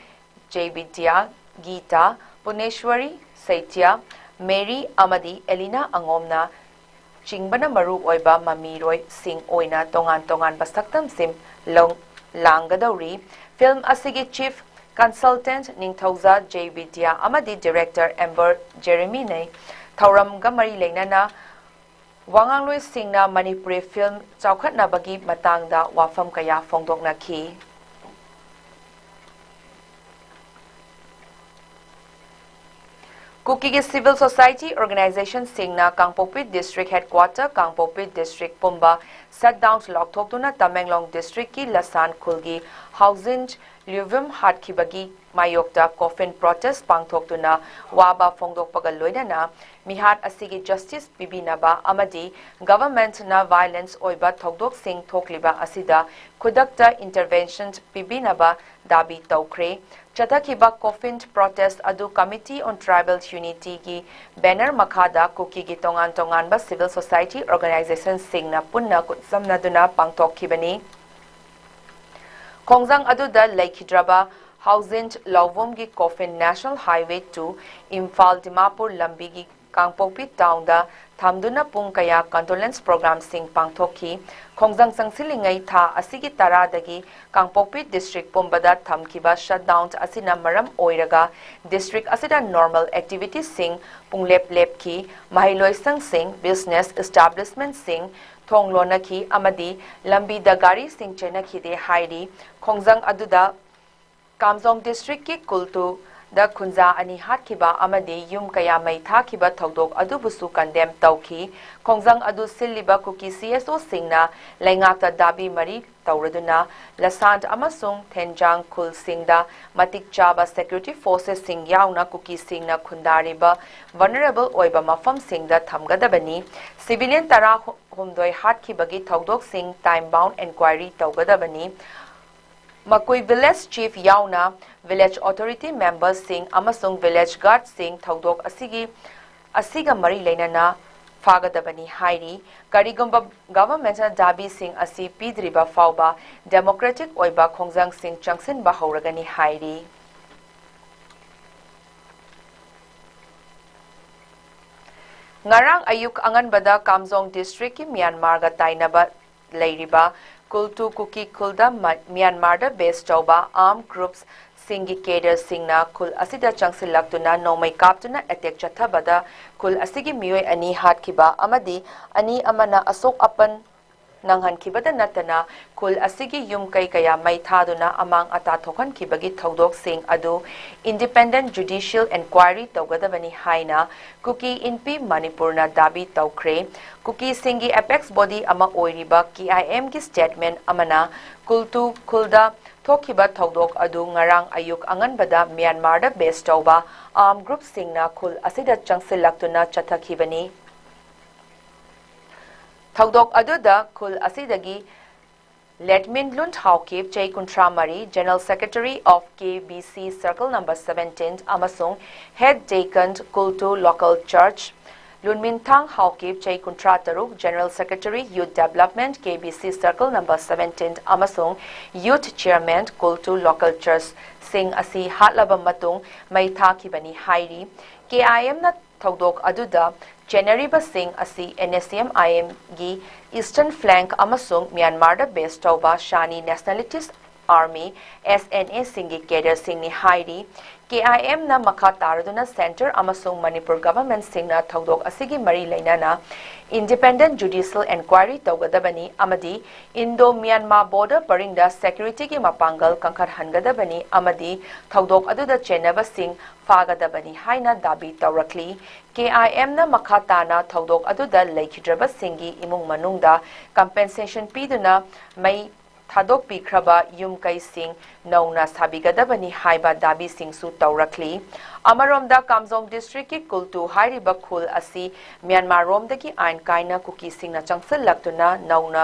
ꯖꯩꯕꯤꯗ꯭ꯌꯥ, ꯒꯤꯇꯥ, ꯄꯨꯅꯦꯁ꯭ꯋꯔꯤ, ꯁꯩꯇ꯭ꯌ, ꯃꯦꯔꯤ ꯑꯃꯗꯤ ꯑꯦꯂꯤꯅꯥ ꯑꯉꯣꯝꯅ ꯆꯤꯡꯕꯅ ꯃꯔꯨ ꯑꯣꯏꯕ ꯃꯃꯤꯔꯣꯏꯁꯤꯡ ꯑꯣꯏꯅ ꯇꯣꯉꯥꯟ ꯇꯣꯉꯥꯟꯕ ꯁꯛꯇꯝꯁꯤꯡ ꯂꯧ-, ꯂꯥꯡꯒꯗꯧꯔꯤ꯫ Film ꯑꯁꯤꯒꯤ chief consultant ꯅꯤꯡꯊꯧꯖꯥ ꯖꯩꯕꯤꯗ꯭ꯌꯥ ꯑꯃꯗꯤ director ꯑꯦꯝꯕꯔ ꯖꯦꯔꯦꯃꯤꯅꯤ꯫ ꯊꯧꯔꯝꯒ ꯃꯔꯤ ꯂꯩꯅꯅ ꯋꯥꯉꯥꯡꯂꯣꯏꯁꯤꯡꯅ ꯃꯅꯤꯄꯨꯔꯤ film ꯆꯥꯎꯈꯠꯅꯕꯒꯤ ꯃꯇꯥꯡꯗ ꯋꯥꯐꯝ ꯀꯌꯥ ꯐꯣꯡꯗꯣꯛꯅꯈꯤ꯫ ꯀꯨꯀꯤꯒꯤ civil society organizationꯁꯤꯡꯅ ꯀꯥꯡꯄꯣꯛꯄꯤ district headquarter, ꯀꯥꯡꯄꯣꯛꯄꯤ district ꯄꯨꯝꯕ shutdown ꯂꯥꯎꯊꯣꯛꯇꯨꯅ ꯇꯃꯦꯡꯂꯣꯡ districtꯀꯤ ꯂꯁꯥꯟ ꯈꯨꯜꯒꯤ ꯍꯥꯎꯖꯤꯟ ꯂ꯭ꯌꯨꯚꯤꯝ ꯍꯥꯠꯈꯤꯕꯒꯤ ꯃꯥꯌꯣꯛꯇ coffin protest ꯄꯥꯡꯊꯣꯛꯇꯨꯅ ꯋꯥꯕ ꯐꯣꯡꯗꯣꯛꯄꯒ ꯂꯣꯏꯅꯅ ꯃꯤꯍꯥꯠ ꯑꯁꯤꯒꯤ justice ꯄꯤꯕꯤꯅꯕ ꯑꯃꯗꯤ governmentꯅ violence ꯑꯣꯏꯕ ꯊꯧꯗꯣꯛꯁꯤꯡ ꯊꯣꯛꯂꯤꯕ ꯑꯁꯤꯗ ꯈꯨꯗꯛꯇ intervention ꯄꯤꯕꯤꯅꯕ ꯗꯥꯕꯤ ꯇꯧꯈ꯭ꯔꯦ꯫ ꯆꯠꯊꯈꯤꯕ coffin protest ꯑꯗꯨ Committee on Tribal Unityꯒꯤ banner ꯃꯈꯥꯗ ꯀꯨꯀꯤꯒꯤ ꯇꯣꯉꯥꯟ ꯇꯣꯉꯥꯟꯕ civil society organizationꯁꯤꯡꯅ ꯄꯨꯟꯅ ꯈꯨꯠꯁꯝꯅꯗꯨꯅ ꯄꯥꯡꯊꯣꯛꯈꯤꯕꯅꯤ꯫ ꯈꯣꯡꯖꯪ ꯑꯗꯨꯗ ꯂꯩꯈꯤꯗ꯭ꯔꯕ ꯍꯥꯎꯖꯤꯟ ꯂꯧꯕꯨꯝꯒꯤ coffin National Highway two Imphal Dimapur ꯂꯝꯕꯤꯒꯤ ꯀꯥꯡꯄꯣꯛꯄꯤ townꯗ ꯊꯝꯗꯨꯅ ꯄꯨꯡ ꯀꯌꯥ condolence programꯁꯤꯡ ꯄꯥꯡꯊꯣꯛꯈꯤ꯫ ꯈꯣꯡꯖꯪ ꯆꯪꯁꯤꯜꯂꯤꯉꯩ ꯊꯥ ꯑꯁꯤꯒꯤ ꯇꯔꯥꯗꯒꯤ ꯀꯥꯡꯄꯣꯛꯄꯤ district ꯄꯨꯝꯕꯗ ꯊꯝꯈꯤꯕ shutdown ꯑꯁꯤꯅ ꯃꯔꯝ ꯑꯣꯏꯔꯒ district ꯑꯁꯤꯗ normal activitiesꯁꯤꯡ ꯄꯨꯡꯂꯦꯞ ꯂꯦꯞꯈꯤ꯫ ꯃꯍꯩꯂꯣꯏꯁꯪꯁꯤꯡ, business establishmentꯁꯤꯡ ꯊꯣꯡ ꯂꯣꯟꯅꯈꯤ ꯑꯃꯗꯤ ꯂꯝꯕꯤꯗ ꯒꯥꯔꯤꯁꯤꯡ ꯆꯦꯟꯅꯈꯤꯗꯦ ꯍꯥꯏꯔꯤ꯫ ꯈꯣꯡꯖꯪ ꯑꯗꯨꯗ ꯀꯥꯝꯖꯣꯡ districtꯀꯤ ꯀꯨꯜꯇꯨ ꯗ ꯈꯨꯟꯖꯥ ꯑꯅꯤ ꯍꯥꯠꯈꯤꯕ ꯑꯃꯗꯤ ꯌꯨꯝ ꯀꯌꯥ ꯃꯩ ꯊꯥꯈꯤꯕ ꯊꯧꯗꯣꯛ ꯑꯗꯨꯕꯨꯁꯨ ꯀꯟꯗꯦꯝ ꯇꯧꯈꯤ꯫ ꯈꯣꯡꯖꯪ ꯑꯗꯨ ꯁꯤꯜꯂꯤꯕ ꯀꯨꯀꯤ ꯁꯤ ꯑꯦꯁ ꯑꯣꯁꯤꯡꯅ ꯂꯩꯉꯥꯛꯇ ꯗꯥꯕꯤ ꯃꯔꯤ ꯇꯧꯔꯗꯨꯅ ꯂꯁꯥꯟ ꯑꯃꯁꯨꯡ ꯊꯦꯟꯖꯥꯡ ꯈꯨꯜꯁꯤꯡꯗ ꯃꯇꯤꯛ ꯆꯥꯕ ꯁꯦꯀ꯭ꯌꯨꯔꯤꯇꯤ ꯐꯣꯔꯁꯦꯁꯁꯤꯡ ꯌꯥꯎꯅ ꯀꯨꯀꯤꯁꯤꯡꯅ ꯈꯨꯟꯗꯥꯔꯤꯕ ꯚꯜꯅꯔꯦꯕꯜ ꯑꯣꯏꯕ ꯃꯐꯝꯁꯤꯡꯗ ꯊꯝꯒꯗꯕꯅꯤ꯫ ꯁꯤꯚꯤꯂꯤꯌꯟ ꯇꯔꯥꯍꯨꯝꯗꯣꯏ ꯍꯥꯠꯈꯤꯕꯒꯤ ꯊꯧꯗꯣꯛꯁꯤꯡ ꯇꯥꯏꯝ ꯕꯥꯎꯟ ꯏꯟꯀ꯭ꯋꯥꯏꯔꯤ ꯇꯧꯒꯗꯕꯅꯤ꯫ ꯃꯀꯨꯏ ꯚꯤꯂꯦꯖ ꯆꯤꯐ ꯌꯥꯎꯅ ꯚꯤꯂꯦꯖ ꯑꯣꯊꯣꯔꯤꯇꯤ ꯃꯦꯝꯕꯔꯁꯤꯡ ꯑꯃꯁꯨꯡ ꯚꯤꯂꯦꯖ ꯒꯥꯔꯗꯁꯤꯡ ꯊꯧꯗꯣꯛ ꯑꯁꯤꯒꯤ, ꯑꯁꯤꯒ ꯃꯔꯤ ꯂꯩꯅꯅ ꯐꯥꯒꯗꯕꯅꯤ ꯍꯥꯏꯔꯤ꯫ ꯀꯔꯤꯒꯨꯝꯕ ꯒꯚꯔꯟꯃꯦꯟꯠꯅ ꯗꯥꯕꯤꯁꯤꯡ ꯑꯁꯤ ꯄꯤꯗ꯭ꯔꯤꯕ ꯐꯥꯎꯕ ꯗꯦꯃꯣꯀ꯭ꯔꯦꯇꯤꯛ ꯑꯣꯏꯕ ꯈꯣꯡꯖꯪꯁꯤꯡ ꯆꯪꯁꯤꯟꯕ ꯍꯧꯔꯒꯅꯤ ꯍꯥꯏꯔꯤ꯫ ꯉꯔꯥꯡ ꯑꯌꯨꯛ ꯑꯉꯟꯕꯗ ꯀꯥꯝꯖꯣꯡ ꯗꯤꯁꯇ꯭ꯔꯤꯛꯀꯤ ꯃ꯭ꯌꯥꯟꯃꯥꯔꯒ ꯇꯥꯏꯅꯕ ꯂꯩꯔꯤꯕ ꯀꯨꯜꯇꯨ ꯀꯨꯀꯤ ꯈꯨꯜꯗ ꯃ-, ꯃ꯭ꯌꯥꯟꯃꯥꯔꯗ ꯕꯦꯁ ꯇꯧꯕ ꯑꯥꯔꯝ ꯒ꯭ꯔꯨꯞꯁꯤꯡꯒꯤ ꯀꯦꯗꯔꯁꯤꯡꯅ ꯈꯨꯜ ꯑꯁꯤꯗ ꯆꯪꯁꯤꯜꯂꯛꯇꯨꯅ ꯅꯣꯡꯃꯩ ꯀꯥꯞꯇꯨꯅ ꯑꯦꯇꯦꯛ ꯆꯠꯊꯕꯗ ꯈꯨꯜ ꯑꯁꯤꯒꯤ ꯃꯤꯑꯣꯏ ꯑꯅꯤ ꯍꯥꯠꯈꯤꯕ ꯑꯃꯗꯤ ꯑꯅꯤ ꯑꯃꯅ ꯑꯁꯣꯛ ꯑꯄꯟ ꯅꯪꯍꯟꯈꯤꯕꯗ ꯅꯠꯇꯅ ꯈꯨꯜ ꯑꯁꯤꯒꯤ ꯌꯨꯝ ꯀꯩ ꯀꯌꯥ ꯃꯩ ꯊꯥꯗꯨꯅ ꯑꯃꯥꯡ ꯑꯇꯥ ꯊꯣꯛꯍꯟꯈꯤꯕꯒꯤ ꯊꯧꯗꯣꯛꯁꯤꯡ ꯑꯗꯨ ꯏꯟꯗꯤꯄꯦꯟꯗꯦꯟꯠ ꯖꯨꯗꯤꯁꯤꯌꯦꯜ ꯏꯟꯀ꯭ꯋꯥꯏꯔꯤ ꯇꯧꯒꯗꯕꯅꯤ ꯍꯥꯏꯅ ꯀꯨꯀꯤ ꯏꯟꯄꯤ ꯃꯅꯤꯄꯨꯔꯅ ꯗꯥꯕꯤ ꯇꯧꯈ꯭ꯔꯦ꯫ ꯀꯨꯀꯤꯁꯤꯡꯒꯤ ꯑꯦꯄꯦꯛꯁ ꯕꯣꯗꯤ ꯑꯃ ꯑꯣꯏꯔꯤꯕ ꯀꯦ ꯑꯥꯏ ꯑꯦꯝꯒꯤ ꯁ꯭ꯇꯦꯠꯃꯦꯟꯠ ꯑꯃꯅ ꯀꯨꯜꯇꯨ ꯈꯨꯜꯗ ꯊꯣꯛꯈꯤꯕ ꯊꯧꯗꯣꯛ ꯑꯗꯨ ꯉꯔꯥꯡ ꯑꯌꯨꯛ ꯑꯉꯟꯕꯗ ꯃ꯭ꯌꯥꯟꯃꯥꯔꯗ ꯕꯦꯁ ꯇꯧꯕ ꯑꯥꯔꯝ ꯒ꯭ꯔꯨꯞꯁꯤꯡꯅ ꯈꯨꯜ ꯑꯁꯤꯗ ꯆꯪꯁꯤꯜꯂꯛꯇꯨꯅ ꯆꯠꯊꯈꯤꯕꯅꯤ꯫ ꯊꯧꯗꯣꯛ ꯑꯗꯨꯗ ꯈꯨꯜ ꯑꯁꯤꯗꯒꯤ ꯂꯦꯠꯃꯤꯟ ꯂꯨꯟ ꯍꯥꯎꯀꯤꯞ, ꯆꯍꯤ ꯀꯨꯟꯊ꯭ꯔꯥ ꯃꯔꯤ, General Secretary of K B C Circle Number Seventeen, ꯑꯃꯁꯨꯡ Head Deacon ꯀꯨꯜꯇꯨ Local Church, ꯂꯨꯟꯃꯤꯟꯊꯥꯡ Haokip, ꯆꯍꯤ ꯀꯨꯟꯊ꯭ꯔꯥ ꯇꯔꯨꯛ, General Secretary, Youth Development, K B C Circle Number Seventeen, ꯑꯃꯁꯨꯡ Youth Chairman ꯀꯨꯜꯇꯨ Local Church ꯁꯤꯡ ꯑꯁꯤ ꯍꯥꯠꯂꯕ ꯃꯇꯨꯡ ꯃꯩ ꯊꯥꯈꯤꯕꯅꯤ ꯍꯥꯏꯔꯤ꯫ ꯀꯦ ꯑꯥꯏ ꯑꯦꯝꯅ ꯊꯧꯗꯣꯛ ꯑꯗꯨꯗ ꯆꯦꯟꯅꯔꯤꯕꯁꯤꯡ ꯑꯁꯤ ꯑꯦꯟ ꯑꯦꯁ ꯁꯤ ꯑꯦꯝ ꯑꯥꯏ ꯑꯦꯝꯒꯤ Eastern Flank ꯑꯃꯁꯨꯡ ꯃ꯭ꯌꯥꯟꯃꯥꯔꯗ ꯕꯦꯁ ꯇꯧꯕ ꯁꯥꯅꯤ ꯅꯦꯁꯅꯦꯂꯤꯇꯤꯁ Army, S N A ꯁꯤꯡꯒꯤ cadre ꯁꯤꯡꯅꯤ ꯍꯥꯏꯔꯤ꯫ K I M ꯅ ꯃꯈꯥ ꯇꯥꯔꯗꯨꯅ Centre ꯑꯃꯁꯨꯡ ꯃꯅꯤꯄꯨꯔ government ꯁꯤꯡꯅ ꯊꯧꯗꯣꯛ ꯑꯁꯤꯒꯤ ꯃꯔꯤ ꯂꯩꯅꯅ independent judicial enquiry ꯇꯧꯒꯗꯕꯅꯤ ꯑꯃꯗꯤ Indo Myanmar border ꯄꯔꯤꯡꯗ security ꯒꯤ ꯃꯄꯥꯡꯒꯜ ꯀꯟꯈꯠꯍꯟꯒꯗꯕꯅꯤ ꯑꯃꯗꯤ ꯊꯧꯗꯣꯛ ꯑꯗꯨꯗ ꯆꯦꯟꯅꯕꯁꯤꯡ ꯐꯥꯒꯗꯕꯅꯤ ꯍꯥꯏꯅ ꯗꯥꯕꯤ ꯇꯧꯔꯛꯂꯤ꯫ K I M ꯅ ꯃꯈꯥ ꯇꯥꯅ ꯊꯧꯗꯣꯛ ꯑꯗꯨꯗ ꯂꯩꯈꯤꯗ꯭ꯔꯕꯁꯤꯡꯒꯤ ꯏꯃꯨꯡ ꯃꯅꯨꯡꯗ compensation ꯄꯤꯗꯨꯅ ꯃꯩ ꯊꯥꯗꯣꯛꯄꯤꯈ꯭ꯔꯕ ꯌꯨꯝ ꯀꯩꯁꯤꯡ ꯅꯧꯅ ꯁꯥꯕꯤꯒꯗꯕꯅꯤ ꯍꯥꯏꯕ ꯗꯥꯕꯤꯁꯤꯡꯁꯨ ꯇꯧꯔꯛꯂꯤ꯫ ꯑꯃꯔꯣꯝꯗ ꯀꯥꯝꯖꯣꯡ district ꯀꯤ ꯀꯨꯜꯇꯨ ꯍꯥꯏꯔꯤꯕ ꯈꯨꯜ ꯑꯁꯤ ꯃ꯭ꯌꯥꯟꯃꯥꯔ ꯔꯣꯝꯗꯒꯤ ꯑꯥꯏꯟ ꯀꯥꯏꯅ ꯀꯨꯀꯤꯁꯤꯡꯅ ꯆꯪꯁꯤꯜꯂꯛꯇꯨꯅ ꯅꯧꯅ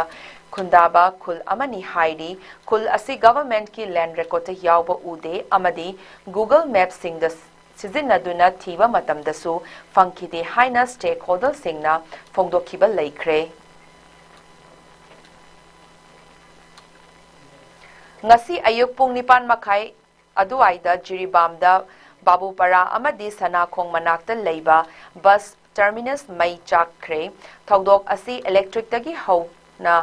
ꯈꯨꯟꯗꯥꯕ ꯈꯨꯜ ꯑꯃꯅꯤ ꯍꯥꯏꯔꯤ꯫ ꯈꯨꯜ ꯑꯁꯤ government ꯀꯤ land record ꯇ ꯌꯥꯎꯕ ꯎꯗꯦ ꯑꯃꯗꯤ Google Map ꯁꯤꯡꯗ ꯁꯤꯖꯤꯟꯅꯗꯨꯅ ꯊꯤꯕ ꯃꯇꯝꯗꯁꯨ ꯐꯪꯈꯤꯗꯦ ꯍꯥꯏꯅ stakeholder ꯁꯤꯡꯅ ꯐꯣꯡꯗꯣꯛꯈꯤꯕ ꯂꯩꯈ꯭ꯔꯦ꯫ ꯉꯁꯤ ꯑꯌꯨꯛ ꯄꯨꯡ ꯅꯤꯄꯥꯟ ꯃꯈꯥꯏ ꯑꯗꯨꯋꯥꯏꯗ ꯖꯤꯔꯤꯕꯥꯝꯗ ꯕꯥꯕꯨꯄꯥꯔꯥ ꯑꯃꯗꯤ ꯁꯅꯥꯈꯣꯡ ꯃꯅꯥꯛꯇ ꯂꯩꯕ bus terminus ꯃꯩ ꯆꯥꯛꯈ꯭ꯔꯦ꯫ ꯊꯧꯗꯣꯛ ꯑꯁꯤ electric ꯇꯒꯤ ꯍꯧꯅ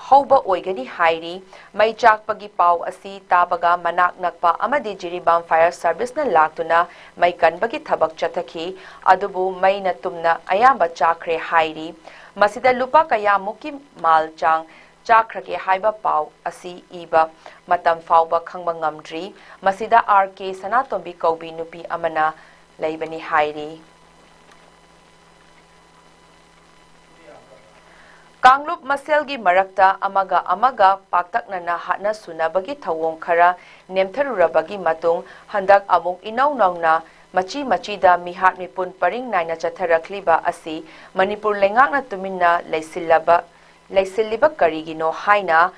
ꯍꯧꯕ ꯑꯣꯏꯒꯅꯤ ꯍꯥꯏꯔꯤ꯫ ꯃꯩ ꯆꯥꯛꯄꯒꯤ ꯄꯥꯎ ꯑꯁꯤ ꯇꯥꯕꯒ ꯃꯅꯥꯛ ꯅꯛꯄ ꯑꯃꯗꯤ ꯖꯤꯔꯤꯕꯥꯝ fire service ꯅ ꯂꯥꯛꯇꯨꯅ ꯃꯩ ꯀꯟꯕꯒꯤ ꯊꯕꯛ ꯆꯠꯊꯈꯤ꯫ ꯑꯗꯨꯕꯨ ꯃꯩꯅ ꯇꯨꯝꯅ ꯑꯌꯥꯝꯕ ꯆꯥꯛꯈ꯭ꯔꯦ ꯍꯥꯏꯔꯤ꯫ ꯃꯁꯤꯗ ꯂꯨꯄꯥ ꯀꯌꯥꯃꯨꯛꯀꯤ ꯃꯥꯜ ꯆꯥꯡ ꯆꯥꯛꯈ꯭ꯔꯒꯦ ꯍꯥꯏꯕ ꯄꯥꯎ ꯑꯁꯤ ꯏꯕ ꯃꯇꯝ ꯐꯥꯎꯕ ꯈꯪꯕ ꯉꯝꯗ꯭ꯔꯤ꯫ ꯃꯁꯤꯗ R K ꯁꯅꯥꯇꯣꯝꯕꯤ ꯀꯧꯕꯤ ꯅꯨꯄꯤ ꯑꯃꯅ ꯂꯩꯕꯅꯤ ꯍꯥꯏꯔꯤ꯫ ꯀꯥꯡꯂꯨꯞ ꯃꯁꯦꯜꯒꯤ ꯃꯔꯛꯇ ꯑꯃꯒ ꯑꯃꯒ ꯄꯥꯛꯇꯛꯅꯅ ꯍꯥꯠꯅ ꯁꯨꯅꯕꯒꯤ ꯊꯧꯑꯣꯡ ꯈꯔ ꯅꯦꯝꯊꯔꯨꯔꯕꯒꯤ ꯃꯇꯨꯡ, ꯍꯟꯗꯛ ꯑꯃꯨꯛ ꯏꯅꯧ ꯅꯧꯅ ꯃꯆꯤ ꯃꯆꯤꯗ ꯃꯤꯍꯥꯠ ꯃꯤꯄꯨꯟ ꯄꯔꯤꯡ ꯅꯥꯏꯅ ꯆꯠꯊꯔꯛꯂꯤꯕ ꯑꯁꯤ ꯃꯅꯤꯄꯨꯔ ꯂꯩꯉꯥꯛꯅ ꯇꯨꯃꯤꯟꯅ ꯂꯩꯁꯤꯜꯂꯕ, ꯂꯩꯁꯤꯜꯂꯤꯕ ꯀꯔꯤꯒꯤꯅꯣ ꯍꯥꯏꯅ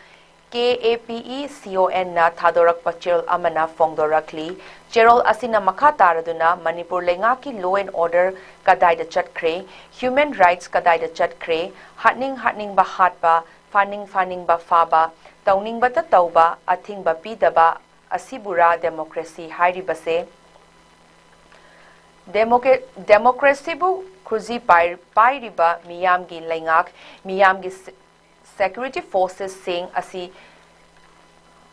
K A P E C O N ꯅ ꯊꯥꯗꯣꯔꯛꯄ ꯆꯦꯔꯣꯜ ꯑꯃꯅ ꯐꯣꯡꯗꯣꯔꯛꯂꯤ꯫ ꯆꯦꯔꯣꯜ ꯑꯁꯤꯅ ꯃꯈꯥ ꯇꯥꯔꯗꯨꯅ ꯃꯅꯤꯄꯨꯔ ꯂꯩꯉꯥꯛꯀꯤ law and order ꯀꯗꯥꯏꯗ ꯆꯠꯈ꯭ꯔꯦ, human rights ꯀꯗꯥꯏꯗ ꯆꯠꯈ꯭ꯔꯦ, ꯍꯥꯠꯅꯤꯡ ꯍꯥꯠꯅꯤꯡꯕ ꯍꯥꯠꯄ, ꯐꯥꯅꯤꯡ ꯐꯥꯅꯤꯡꯕ ꯐꯥꯕ, ꯇꯧꯅꯤꯡꯕꯇ ꯇꯧꯕ, ꯑꯊꯤꯡꯕ ꯄꯤꯗꯕ ꯑꯁꯤꯕꯨꯔꯥ democracy ꯍꯥꯏꯔꯤꯕꯁꯦ? Democra-, democracy ꯕꯨ ꯈꯨꯖꯤ ꯄꯥꯏ-, ꯄꯥꯏꯔꯤꯕ ꯃꯤꯌꯥꯝꯒꯤ ꯂꯩꯉꯥꯛ, ꯃꯤꯌꯥꯝꯒꯤ se-, security forces ꯁꯤꯡ ꯑꯁꯤ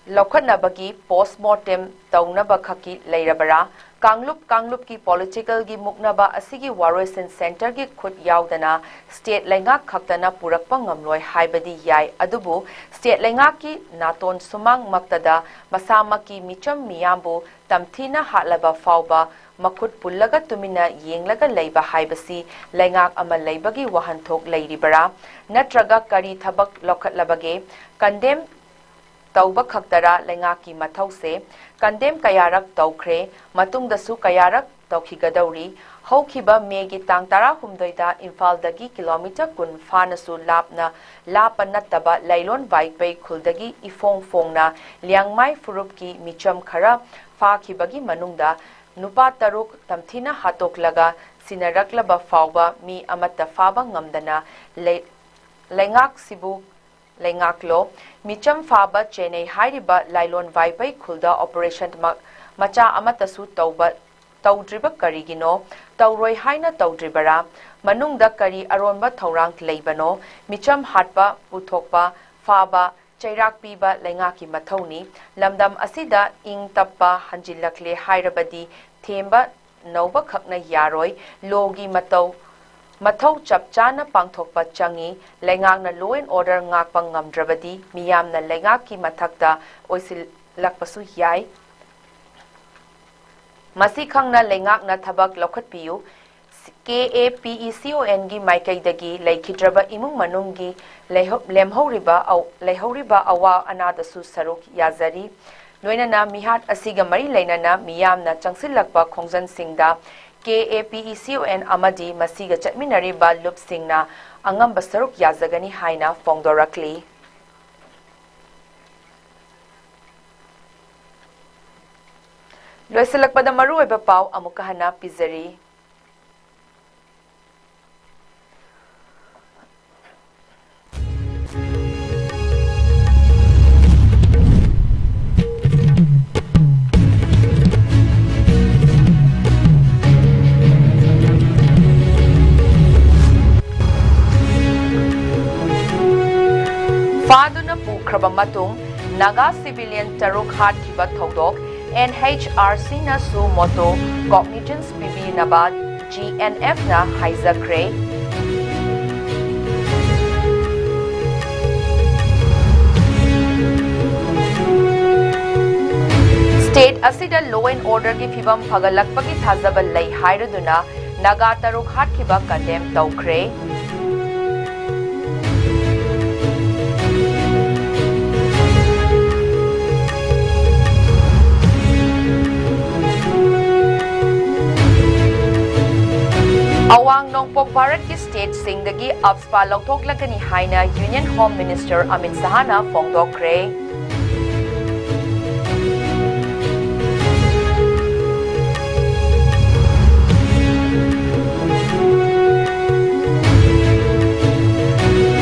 ꯂꯧꯈꯠꯅꯕꯒꯤ post mortem ꯇꯧꯅꯕ ꯈꯛꯀꯤ ꯂꯩꯔꯕꯔꯥ? ꯀꯥꯡꯂꯨꯞ ꯀꯥꯡꯂꯨꯞꯀꯤ political ꯒꯤ ꯃꯨꯛꯅꯕ ꯑꯁꯤꯒꯤ ꯋꯥꯔꯣꯏꯁꯤꯟ centre ꯒꯤ ꯈꯨꯠ ꯌꯥꯎꯗꯅ state ꯂꯩꯉꯥꯛ ꯈꯛꯇꯅ ꯄꯨꯔꯛꯄ ꯉꯝꯂꯣꯏ ꯍꯥꯏꯕꯗꯤ ꯌꯥꯏ, ꯑꯗꯨꯕꯨ state ꯂꯩꯉꯥꯛꯀꯤ ꯅꯥꯇꯣꯟ ꯁꯨꯃꯥꯡꯃꯛꯇꯗ ꯃꯁꯥꯃꯛꯀꯤ ꯃꯤꯆꯝ ꯃꯤꯌꯥꯝꯕꯨ ꯇꯝꯊꯤꯅ ꯍꯥꯠꯂꯕ ꯐꯥꯎꯕ ꯃꯈꯨꯠ ꯄꯨꯜꯂꯒ ꯇꯨꯃꯤꯟꯅ ꯌꯦꯡꯂꯒ ꯂꯩꯕ ꯍꯥꯏꯕꯁꯤ ꯂꯩꯉꯥꯛ ꯑꯃ ꯂꯩꯕꯒꯤ ꯋꯥꯍꯟꯊꯣꯛ ꯂꯩꯔꯤꯕꯔꯥ? ꯅꯠꯇ꯭ꯔꯒ ꯀꯔꯤ ꯊꯕꯛ ꯂꯧꯈꯠꯂꯕꯒꯦ? Condemn ꯇꯧꯕ ꯈꯛꯇꯔꯥ ꯂꯩꯉꯥꯛꯀꯤ ꯃꯊꯧꯁꯦ? Condemn ꯀꯌꯥꯔꯛ ꯇꯧꯈ꯭ꯔꯦ? ꯃꯇꯨꯡꯗꯁꯨ ꯀꯌꯥꯔꯛ ꯇꯧꯈꯤꯒꯗꯧꯔꯤ? ꯍꯧꯈꯤꯕ ꯃꯦꯒꯤ ꯇꯥꯡ ꯇꯔꯥꯍꯨꯝꯗꯣꯏꯗ ꯏꯝꯐꯥꯜꯗꯒꯤ ꯀꯤꯂꯣꯃꯤꯇꯔ ꯀꯨꯟ ꯐꯥꯅꯁꯨ ꯂꯥꯞꯅ, ꯂꯥꯞꯄ ꯅꯠꯇꯕ ꯂꯥꯏꯂꯣꯟ ꯋꯥꯏꯄꯩ ꯈꯨꯜꯗꯒꯤ ꯏꯐꯣꯡ ꯐꯣꯡꯅ ꯂꯤꯌꯥꯡꯃꯥꯏ ꯐꯨꯔꯨꯞꯀꯤ ꯃꯤꯆꯝ ꯈꯔ ꯐꯥꯈꯤꯕꯒꯤ ꯃꯅꯨꯡꯗ ꯅꯨꯄꯥ ꯇꯔꯨꯛ ꯇꯝꯊꯤꯅ ꯍꯥꯠꯇꯣꯛꯂꯒ ꯁꯤꯟꯅꯔꯛꯂꯕ ꯐꯥꯎꯕ ꯃꯤ ꯑꯃꯠꯇ ꯐꯥꯕ ꯉꯝꯗꯅ ꯂꯩ-, ꯂꯩꯉꯥꯛꯁꯤꯕꯨ ꯂꯩꯉꯥꯛꯂꯣ? ꯃꯤꯆꯝ ꯐꯥꯕ ꯆꯦꯟꯅꯩ ꯍꯥꯏꯔꯤꯕ ꯂꯥꯏꯂꯣꯟ ꯋꯥꯏꯄꯩ ꯈꯨꯜꯗ operation ꯃ-, ꯃꯆꯥ ꯑꯃꯠꯇꯁꯨ ꯇꯧꯕ, ꯇꯧꯗ꯭ꯔꯤꯕ ꯀꯔꯤꯒꯤꯅꯣ? ꯇꯧꯔꯣꯏ ꯍꯥꯏꯅ ꯇꯧꯗ꯭ꯔꯤꯕꯔꯥ? ꯃꯅꯨꯡꯗ ꯀꯔꯤ ꯑꯔꯣꯟꯕ ꯊꯧꯔꯥꯡ ꯂꯩꯕꯅꯣ? ꯃꯤꯆꯝ ꯍꯥꯠꯄ, ꯄꯨꯊꯣꯛꯄ, ꯐꯥꯕ, ꯆꯩꯔꯥꯛ ꯄꯤꯕ ꯂꯩꯉꯥꯛꯀꯤ ꯃꯊꯧꯅꯤ꯫ ꯂꯝꯗꯝ ꯑꯁꯤꯗ ꯏꯪ ꯇꯞꯄ ꯍꯟꯖꯤꯜꯂꯛꯂꯦ ꯍꯥꯏꯔꯕꯗꯤ ꯊꯦꯝꯕ ꯅꯧꯕꯈꯛꯅ ꯌꯥꯔꯣꯏ꯫ Law ꯒꯤ ꯃꯇꯧ, ꯃꯊꯧ ꯆꯞ ꯆꯥꯅ ꯄꯥꯡꯊꯣꯛꯄ ꯆꯪꯏ꯫ ꯂꯩꯉꯥꯛꯅ law and order ꯉꯥꯛꯄ ꯉꯝꯗ꯭ꯔꯕꯗꯤ ꯃꯤꯌꯥꯝꯅ ꯂꯩꯉꯥꯛꯀꯤ ꯃꯊꯛꯇ ꯑꯣꯏꯁꯤꯜꯂꯛꯄꯁꯨ ꯌꯥꯏ꯫ ꯃꯁꯤ ꯈꯪꯅ ꯂꯩꯉꯥꯛꯅ ꯊꯕꯛ ꯂꯧꯈꯠꯄꯤꯌꯨ꯫ ꯀꯦ ꯑꯦ ꯄꯤ ꯏ ꯁꯤ ꯑꯣ ꯑꯦꯟꯒꯤ ꯃꯥꯏꯀꯩꯗꯒꯤ ꯂꯩꯈꯤꯗ꯭ꯔꯕ ꯏꯃꯨꯡ ꯃꯅꯨꯡꯒꯤ ꯂꯩꯍꯧ-, ꯂꯦꯝꯍꯧꯔꯤꯕ ꯑꯧ-, ꯂꯩꯍꯧꯔꯤꯕ ꯑꯋꯥ ꯑꯅꯥꯗꯁꯨ ꯁꯔꯨꯛ ꯌꯥꯖꯔꯤ꯫ ꯂꯣꯏꯅꯅ ꯃꯤꯍꯥꯠ ꯑꯁꯤꯒ ꯃꯔꯤ ꯂꯩꯅꯅ ꯃꯤꯌꯥꯝꯅ ꯆꯪꯁꯤꯜꯂꯛꯄ ꯈꯣꯡꯖꯪꯁꯤꯡꯗ ꯀꯦ ꯑꯦ ꯄꯤ ꯏ ꯁꯤ ꯑꯣ ꯑꯦꯟ ꯑꯃꯗꯤ ꯃꯁꯤꯒ ꯆꯠꯃꯤꯟꯅꯔꯤꯕ ꯂꯨꯞꯁꯤꯡꯅ ꯑꯉꯝꯕ ꯁꯔꯨꯛ ꯌꯥꯖꯒꯅꯤ ꯍꯥꯏꯅ ꯐꯣꯡꯗꯣꯔꯛꯂꯤ꯫ ꯂꯣꯏꯁꯤꯜꯂꯛꯄꯗ ꯃꯔꯨꯑꯣꯏꯕ ꯄꯥꯎ ꯑꯃꯨꯛꯀ ꯍꯟꯅ ꯄꯤꯖꯔꯤ꯫ ꯐꯥꯗꯨꯅ ꯄꯨꯈ꯭ꯔꯕ ꯃꯇꯨꯡ ꯅꯥꯒꯥ civilian ꯇꯔꯨꯛ ꯍꯥꯠꯈꯤꯕ ꯊꯧꯗꯣꯛ N H R Cꯅ suo motu cognizance ꯄꯤꯕꯤꯅꯕ G N Fꯅ ꯍꯥꯏꯖꯈ꯭ꯔꯦ꯫ State ꯑꯁꯤꯗ law and orderꯒꯤ ꯐꯤꯕꯝ ꯐꯒꯠꯂꯛꯄꯒꯤ ꯊꯥꯖꯕ ꯂꯩ ꯍꯥꯏꯔꯗꯨꯅ ꯅꯥꯒꯥ ꯇꯔꯨꯛ ꯍꯥꯠꯈꯤꯕ condemn ꯇꯧꯈ꯭ꯔꯦ꯫ ꯑꯋꯥꯡ ꯅꯣꯡꯄꯣꯛ ꯚꯥꯔꯠꯀꯤ stateꯁꯤꯡꯗꯒꯤ AFSPA ꯂꯧꯊꯣꯛꯂꯒꯅꯤ ꯍꯥꯏꯅ Union Home Minister ꯑꯃꯤꯠ ꯁꯍꯥꯅ ꯐꯣꯡꯗꯣꯛꯈ꯭ꯔꯦ꯫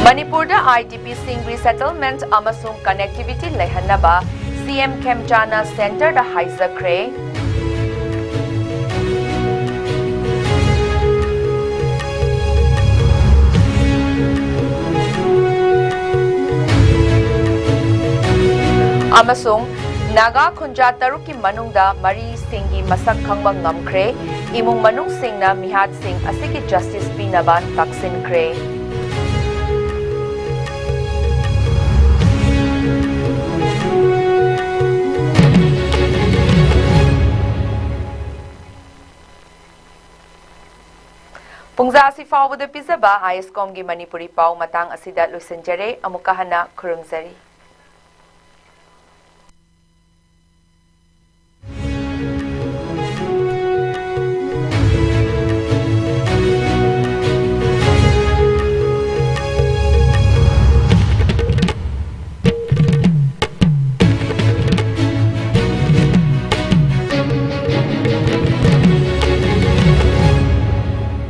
ꯃꯅꯤꯄꯨꯔꯗ IDPꯁꯤꯡ resettlement ꯑꯃꯁꯨꯡ connectivity ꯂꯩꯍꯟꯅꯕ CM ꯈꯦꯝꯆꯥꯟꯅ centreꯗ ꯍꯥꯏꯖꯈ꯭ꯔꯦ꯫ ꯑꯃꯁꯨꯡ ꯅꯥꯒꯥ ꯈꯨꯟꯖꯥ ꯇꯔꯨꯛꯀꯤ ꯃꯅꯨꯡꯗ ꯃꯔꯤꯁꯤꯡꯒꯤ ꯃꯁꯛ ꯈꯪꯕ ꯉꯝꯈ꯭ꯔꯦ꯫ ꯏꯃꯨꯡ ꯃꯅꯨꯡꯁꯤꯡꯅ ꯃꯤꯍꯥꯠꯁꯤꯡ ꯑꯁꯤꯒꯤ justice ꯄꯤꯅꯕ ꯇꯛꯁꯤꯟꯈ꯭ꯔꯦ꯫ ꯄꯨꯡꯖꯥ ꯑꯁꯤ ꯐꯥꯎꯕꯗ ꯄꯤꯖꯕ ISCOMꯒꯤ ꯃꯅꯤꯄꯨꯔꯤ ꯄꯥꯎ ꯃꯇꯥꯡ ꯑꯁꯤꯗ ꯂꯣꯏꯁꯤꯟꯖꯔꯦ꯫ ꯑꯃꯨꯛꯀ ꯍꯟꯅ ꯈꯨꯔꯨꯝꯖꯔꯤ꯫